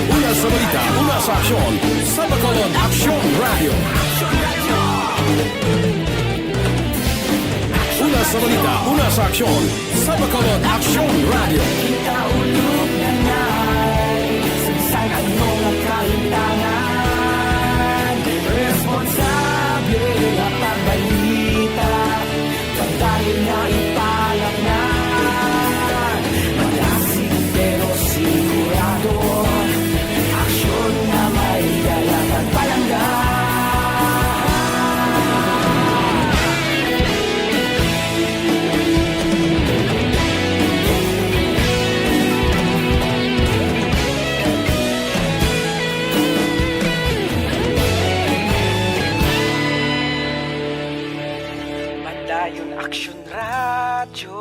Una sa balita, una sa aksyon, sa Bacolod Aksyon Radyo. Una sa balita, una sa aksyon, sa Bacolod Aksyon Radyo. Kita ulog na nay, sa bisan ano nga kahintangan, responsable nga pagbalita. Padayon nga ipalangnan, malasig pero sigurado, aksyon nga may dala kag palangga. Padayon Aksyon Radyo,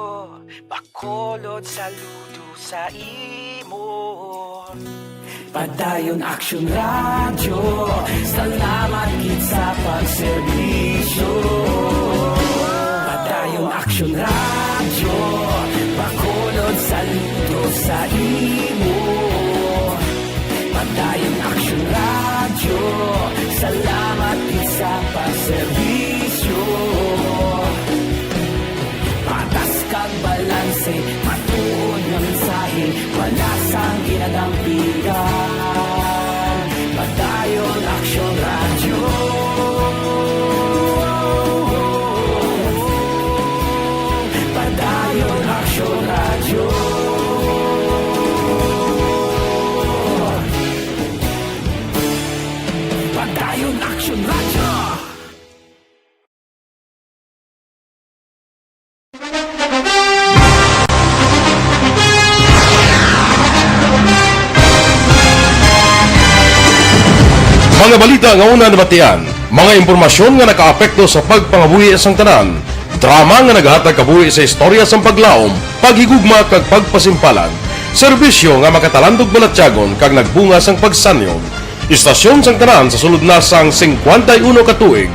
Bacolod, saludo sa imo. Padayon Aksyon Radyo, salamat gid sa pagserbisyo. Padayon Aksyon Radyo, Bacolod, saludo sa imo. Padayon Aksyon Radyo, salamat gid sa pagserbisyo. Patas kag balanse, matuod nga mensahe, wala sang ginadampigan. Padayon Aksyon Radyo. Padayon Aksyon Radyo. Padayon Aksyon Radyo. Mga balita nga una nabatian, mga impormasyon nga nakaapekto sa pagpangabuhi sang tanan, drama nga naghatag kabuhi sa istorya sang paglaom, paghigugma kag pagpasimpalan, serbisyo nga makatalandog balatyagon kag nagbunga sang pagsanyog. Istasyon sang tanan sa sulod na sang singkwenta y uno ka tuig.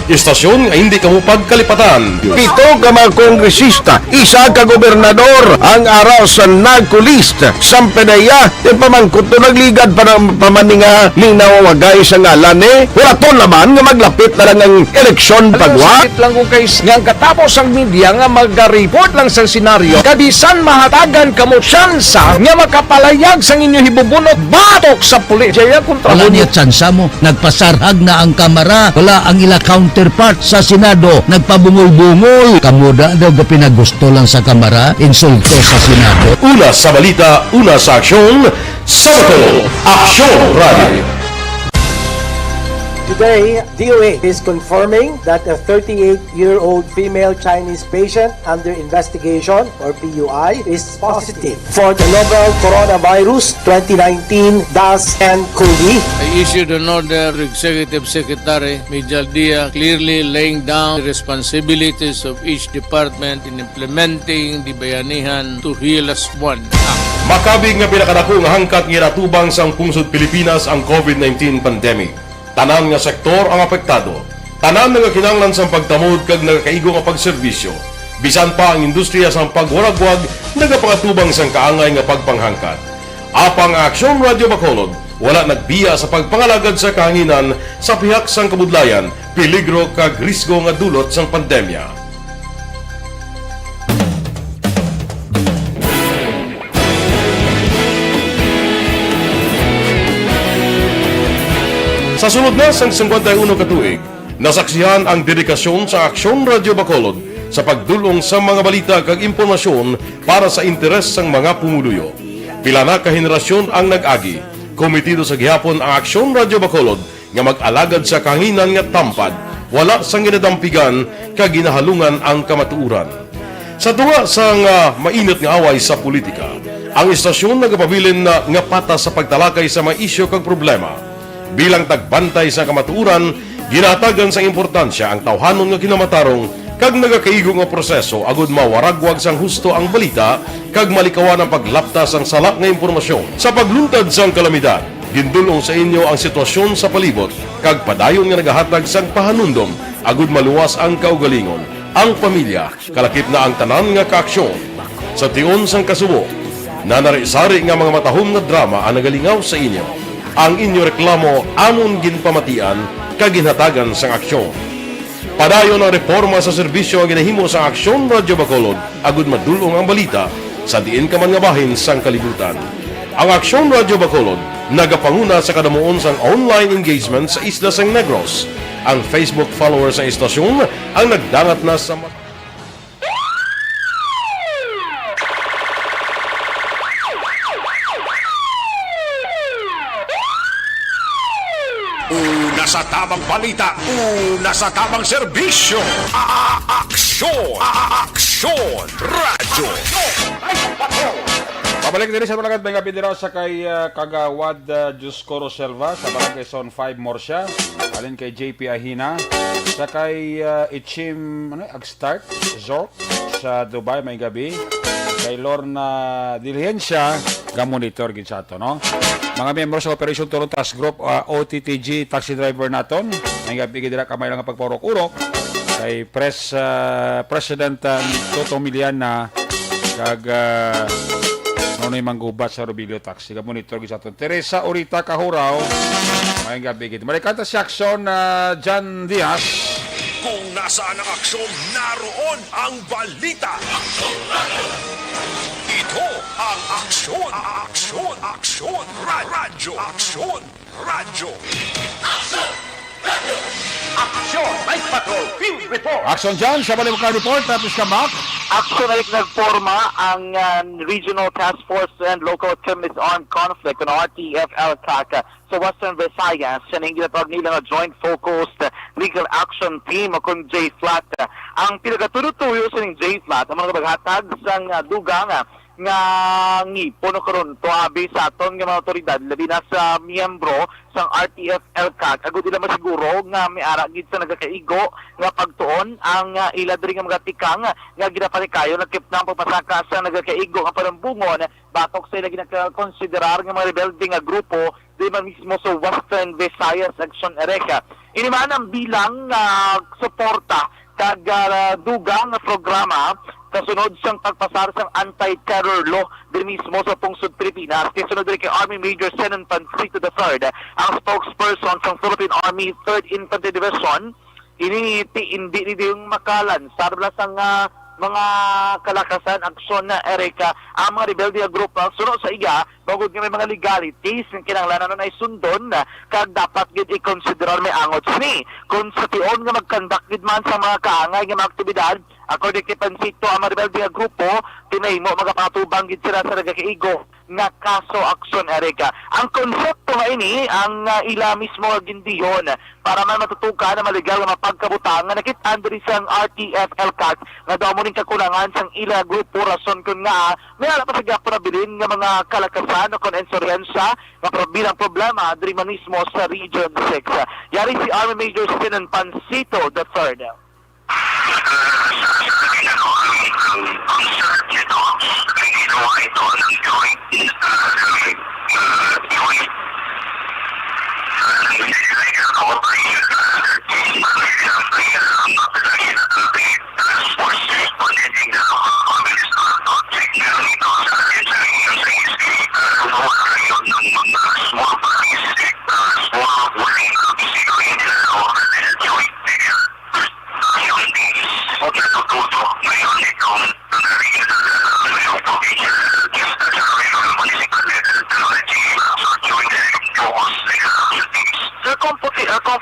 Istasyon nga hindi kamo pagkalipatan. Pito ka mga kongresista, isa ka gobernador ang ara sa NAGCOLEST. Sampe na iya, ti pamangkot to nagligad pa ng pamaninga ning nawawagay sa ngalan ni. Hulaton naman nga maglapit na lang ang eleksyon pagwa. Sakit lang kung kay nga ang katapos ang media nga magaripot lang sa senaryo, kabisan mahatagan kamo tsansa nga makapalayag sang inyo hibubunot batok sa pulis. Jaya kontra Wala mo. Niya tsansa mo. Nagpasarhag na ang Kamara. Wala ang ila counterpart sa Senado. Nagpabungol-bungol. Kamo da daw gapinagusto lang sa Kamara, insulto sa Senado. Una sa balita, una sa aksyon, sa Bacolod Aksyon Radio. Today, D O A is confirming that a thirty-eight-year-old female Chinese patient under investigation, or P U I, is positive for the novel coronavirus twenty nineteen dash N cov. I issued an order to Executive Secretary Mijal Dia, clearly laying down the responsibilities of each department in implementing the Bayanihan to Heal As One Act. Makabig nga pinakadako nga hangkat nga ginatubang sang pungsod Pilipinas ang COVID nineteen pandemic. Tanan nga sektor ang apektado. Tanan nagakinahanglan sang pagtamod kag nagakaigo nga pagserbisyo. Bisan pa ang industriya sang pagwaragwag nagapangatubang sang kaangay nga pagpanghangkat. Apang ang Aksyon Radio Bacolod wala nagbiya sa pagpangalagad sa kahanginan sa pihak sang kabudlayan, peligro kag risgo nga dulot sang pandemya. Sa sulod na sang singkwenta y uno ka tuig, Nasaksihan ang dedikasyon sa Aksyon Radyo Bacolod sa pagdul-ong sa mga balita kag impormasyon para sa interes sang mga pumuluyo. Pila na ka henerasyon ang nag-agi. Komitido sa gihapon ang Aksyon Radyo Bacolod nga mag-alagad sa kahanginan nga tampad, wala sang ginadampigan kag ginahalungan ang kamatuoran. Sa tunga sang, ah, mainit nga away sa politika, ang istasyon nagapabilin na nga patas sa pagtalakay sa mga isyu kag problema. Bilang tagbantay sa kamatuoran, ginahatagan sang importansya ang tawhanon nga kinamatarong kag nagakaigo nga proseso agud mawaragwag sang husto ang balita kag malikawan ang paglapta sang sala nga impormasyon. Sa pagluntad sang kalamidad, gindul-ong sa inyo ang sitwasyon sa palibot kag padayon nga nagahatag sang pahanumdom agud maluwas ang kaugalingon, ang pamilya, kalakip na ang tanan nga kaaksyon. Sa tion sang kasubo, nanari-sari nga mga matahom nga drama ang nagalingaw sa inyo. Ang inyo reklamo amon ginpamatian kag ginhatagan sang aksyon. Padayon ang reporma sa serbisyo nga ginahimo sang Aksyon Radyo Bacolod agud madul-ong ang balita sa diin ka man nga bahin sang kalibutan. Ang Aksyon Radyo Bacolod nagapanguna sa kadamuon sang online engagement sa isla sang Negros. Ang Facebook followers sang istasyon ang nagdangat na sa mas Una sa tabang balita, una sa tabang serbisyo. A-, aksyon, a-, aksyon, radyo. Pabalik diri sa mga nagad, may gabi dira sa kay, ah, Kagawad, ah, Dioscoro Silva sa Barangay Zone five, Murcia. Alin kay J P Ahina sa kay, ah, Ichim, ano, Agstart Zork sa Dubai, may gabi. Kay Lorna Diligencia, ga-monitor gid sa ato, no? Mga miyembro sa Operation Turon Task Group, ah, O T T G, taxi driver naton. May gabi gid dira kamay lang ang pagpaurok-urok. Kay Pres-, ah, President, ah, Toto Miliana, kag, ah, Nonoy Manggubat sa Robilio Taxi. Ga-monitor gid sa aton. Teresa Orita Kahuraw, may gabi gid. Malikanta si Aksyon, ah, Jan Diaz. Kung nasaan ang aksyon, naroon ang balita. Ito ang aksyon, aksyon, aksyon, ra-, radyo, aksyon, radyo. Aksyon, Night Patrol, Field Report. Aksyon dyan, sa balik ka report, tapos ka back. Aksyon na rin nagporma ang, ah, Regional Task Force and Local Committees on Conflict, ano, R T F L CAC, sa Western Visayas, sa ning ginatawag nila nga Joint Focused Legal Action Team o kung J flat. Ang pinagatuyo-tuyo sa ning J flat, ang mga maghatag sang, ah, dugang, ah, nga ngipon o karon to abi sa aton nga mga awtoridad, labi na sa miyembro sang R T F L CAC, agud ila masiguro nga may ara gid sa nagakaigo nga pagtuon ang, ah, ila diri nga mga tikang nga ginapanikayon, lakip na ang pagpasaka sa nagakaigo nga panumbongon batok sa ila ginakonsiderar nga mga rebelde nga grupo diri man mismo sa Western Visayas Action Area. Ini man ang bilang, ah, suporta kag, ah, dugang nga programa kasunod sang pagpasar sang anti-terror law diri mismo sa pungsod Pilipinas. Kay sunod diri kay Army Major Zenon Pancito the third, ang spokesperson sang Philippine Army Third Infantry Division, ini ti-, indi ni diyong makalansar bala sang, ah, mga kalakasan, aksyon na, Erica, ang mga rebelde nga grupo. Suno sa iya, bangod nga may mga legalities nga kinahanglan na ay sundon, ah, kag dapat gid i-considerar may angot sini. Kung sa tion nga mag-conduct gid man sa mga kaangay nga mga aktibidad, according kay Pancito, ang mga rebelde nga grupo, tinahimo magapatubang gid sila sa nagakaigo nga kaso, aksyon, Erica. Ang konsepto nga ini ang, ah, ila mismo nga gindihon para man matutukan ang mga legal nga mga pagkabutang nga nakit-an diri sang R T F L CAC nga daw mo ning kakulangan sang ila grupo, rason kun nga may ara pa sa gyapon nabilin nga mga kalakasan o kon insurhensya nga pro-, bilang problema diri man mismo sa Region six. Yari si Army Major Zenon Pancito the third.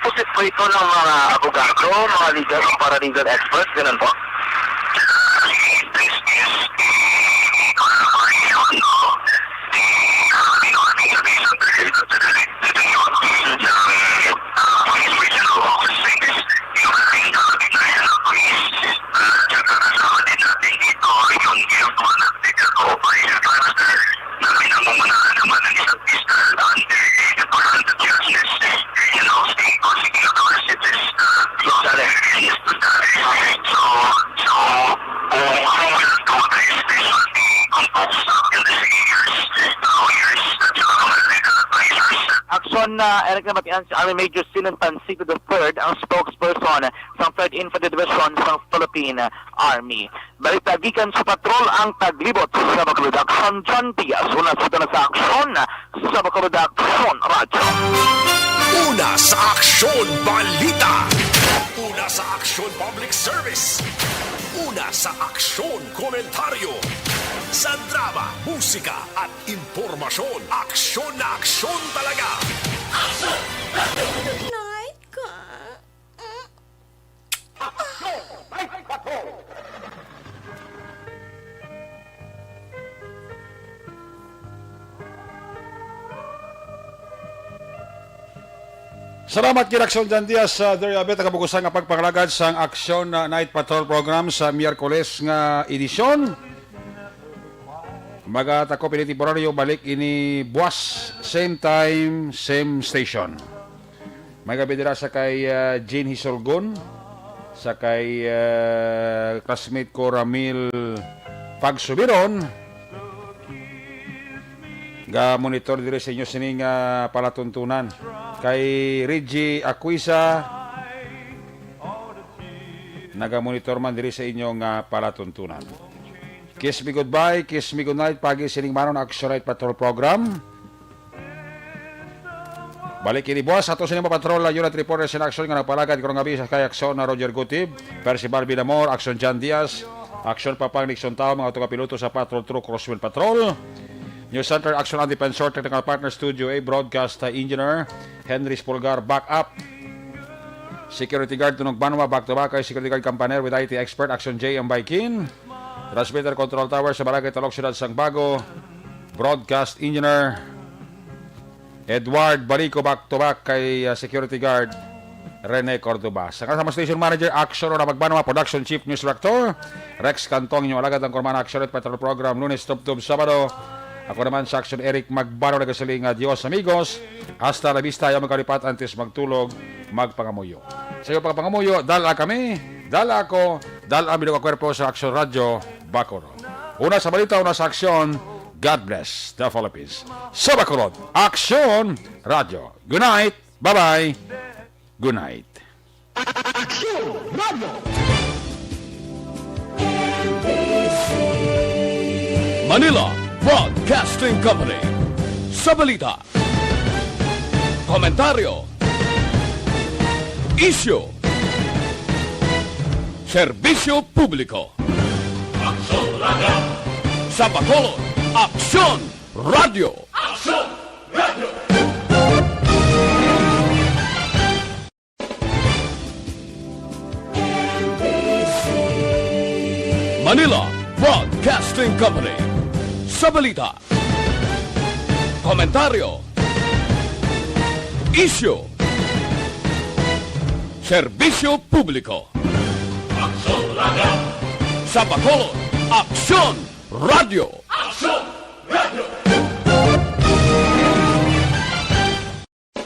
Usip po ito ng mga abogado, mga legal o paralegal experts, ganun po. Aksyon na, Eric, nabatian si Army Major Sinan Pansigo the third, ang spokesperson sang Third Infantry Division sang Philippine Army. Balita gikan sa patrol ang taglibot sa Bacolod. Aksyon, John Diaz. Una sa, una sa aksyon sa Bacolod Aksyon Radyo. Una sa aksyon balita. Una sa aksyon public service. Una sa aksyon komentaryo. Sa drama, musika at impormasyon, aksyon na aksyon talaga. Night ka. Salamat kay Raksyon Jan Diaz sa Daria Bet, ang kabugusan nga pagpangalagad sang Aksyon na Night Patrol Program sa Miyerkules nga edisyon. Magatakop ini temporaryo, balik ini buwas, same time, same station. May gabi dira sa kay, ah, Jean Hisolgon, sa kay, ah, classmate ko Ramil Pagsubiron. Ga-monitor diri sa inyo sining, ah, palatuntunan. Kay Reggie Aquisa, naga-monitor man diri sa inyo nga palatuntunan. Kiss me goodbye, kiss me goodnight, pagi sining manon Action Night Patrol Program. Balik ini buwas ato sini mga patrol, unit reporters in action nga nagpalagad karong gabi sa kay Aksyon na Roger Gutib, Percival Villamor, Aksyon Jan Diaz, Aksyon Papang Nixon Tao, mga autokapiloto sa Patrol Truck, Roswell Patrol. News Center, Aksyon ang Defensor, Technical Partner, Studio A, Broadcast, uh, Engineer, Henry Spolgar, Backup. Security Guard, Tunog Banwa, back to back kay Security Guard Campaner with I T Expert, Aksyon J M Baikin. Transmitter Control Tower sa Barangay Talok, Siyudad sang Bago. Broadcast Engineer, Edward Balico, back to back kay, uh, Security Guard Rene Cordoba. Sa kasama Station Manager, Action Ora Magbanwa, Production Chief, News Director Rex Cantong, inyong alagad ang Kurman Action at Patrol Program, Lunes tubtob Sabado. Ako naman sa Action, Eric Magbanwa, nagasiling nga, "Dios amigos, hasta la vista, ayaw magkalipat, antes magtulog, magpangamuyo." Sa iyo pagpangamuyo, dala kami, dala ako, dala ang bilog nga kwerpo sa Action Radyo, Bacolod. Una sa balita, una sa aksyon, God bless the Philippines. Sa Bacolod, Aksyon Radyo. Good night. Bye-bye. Good night. Aksyon Radyo. Manila Broadcasting Company. Sa balita, komentaryo, isyu, serbisyo publiko. Aksyon Radyo. Sa Bacolod, Aksyon Radyo. Aksyon Radyo. Manila Broadcasting Company. Sa balita, komentaryo, isyu, serbisyo publiko. Aksyon Radyo. Sa Bacolod, Aksyon Radyo. Aksyon Radyo.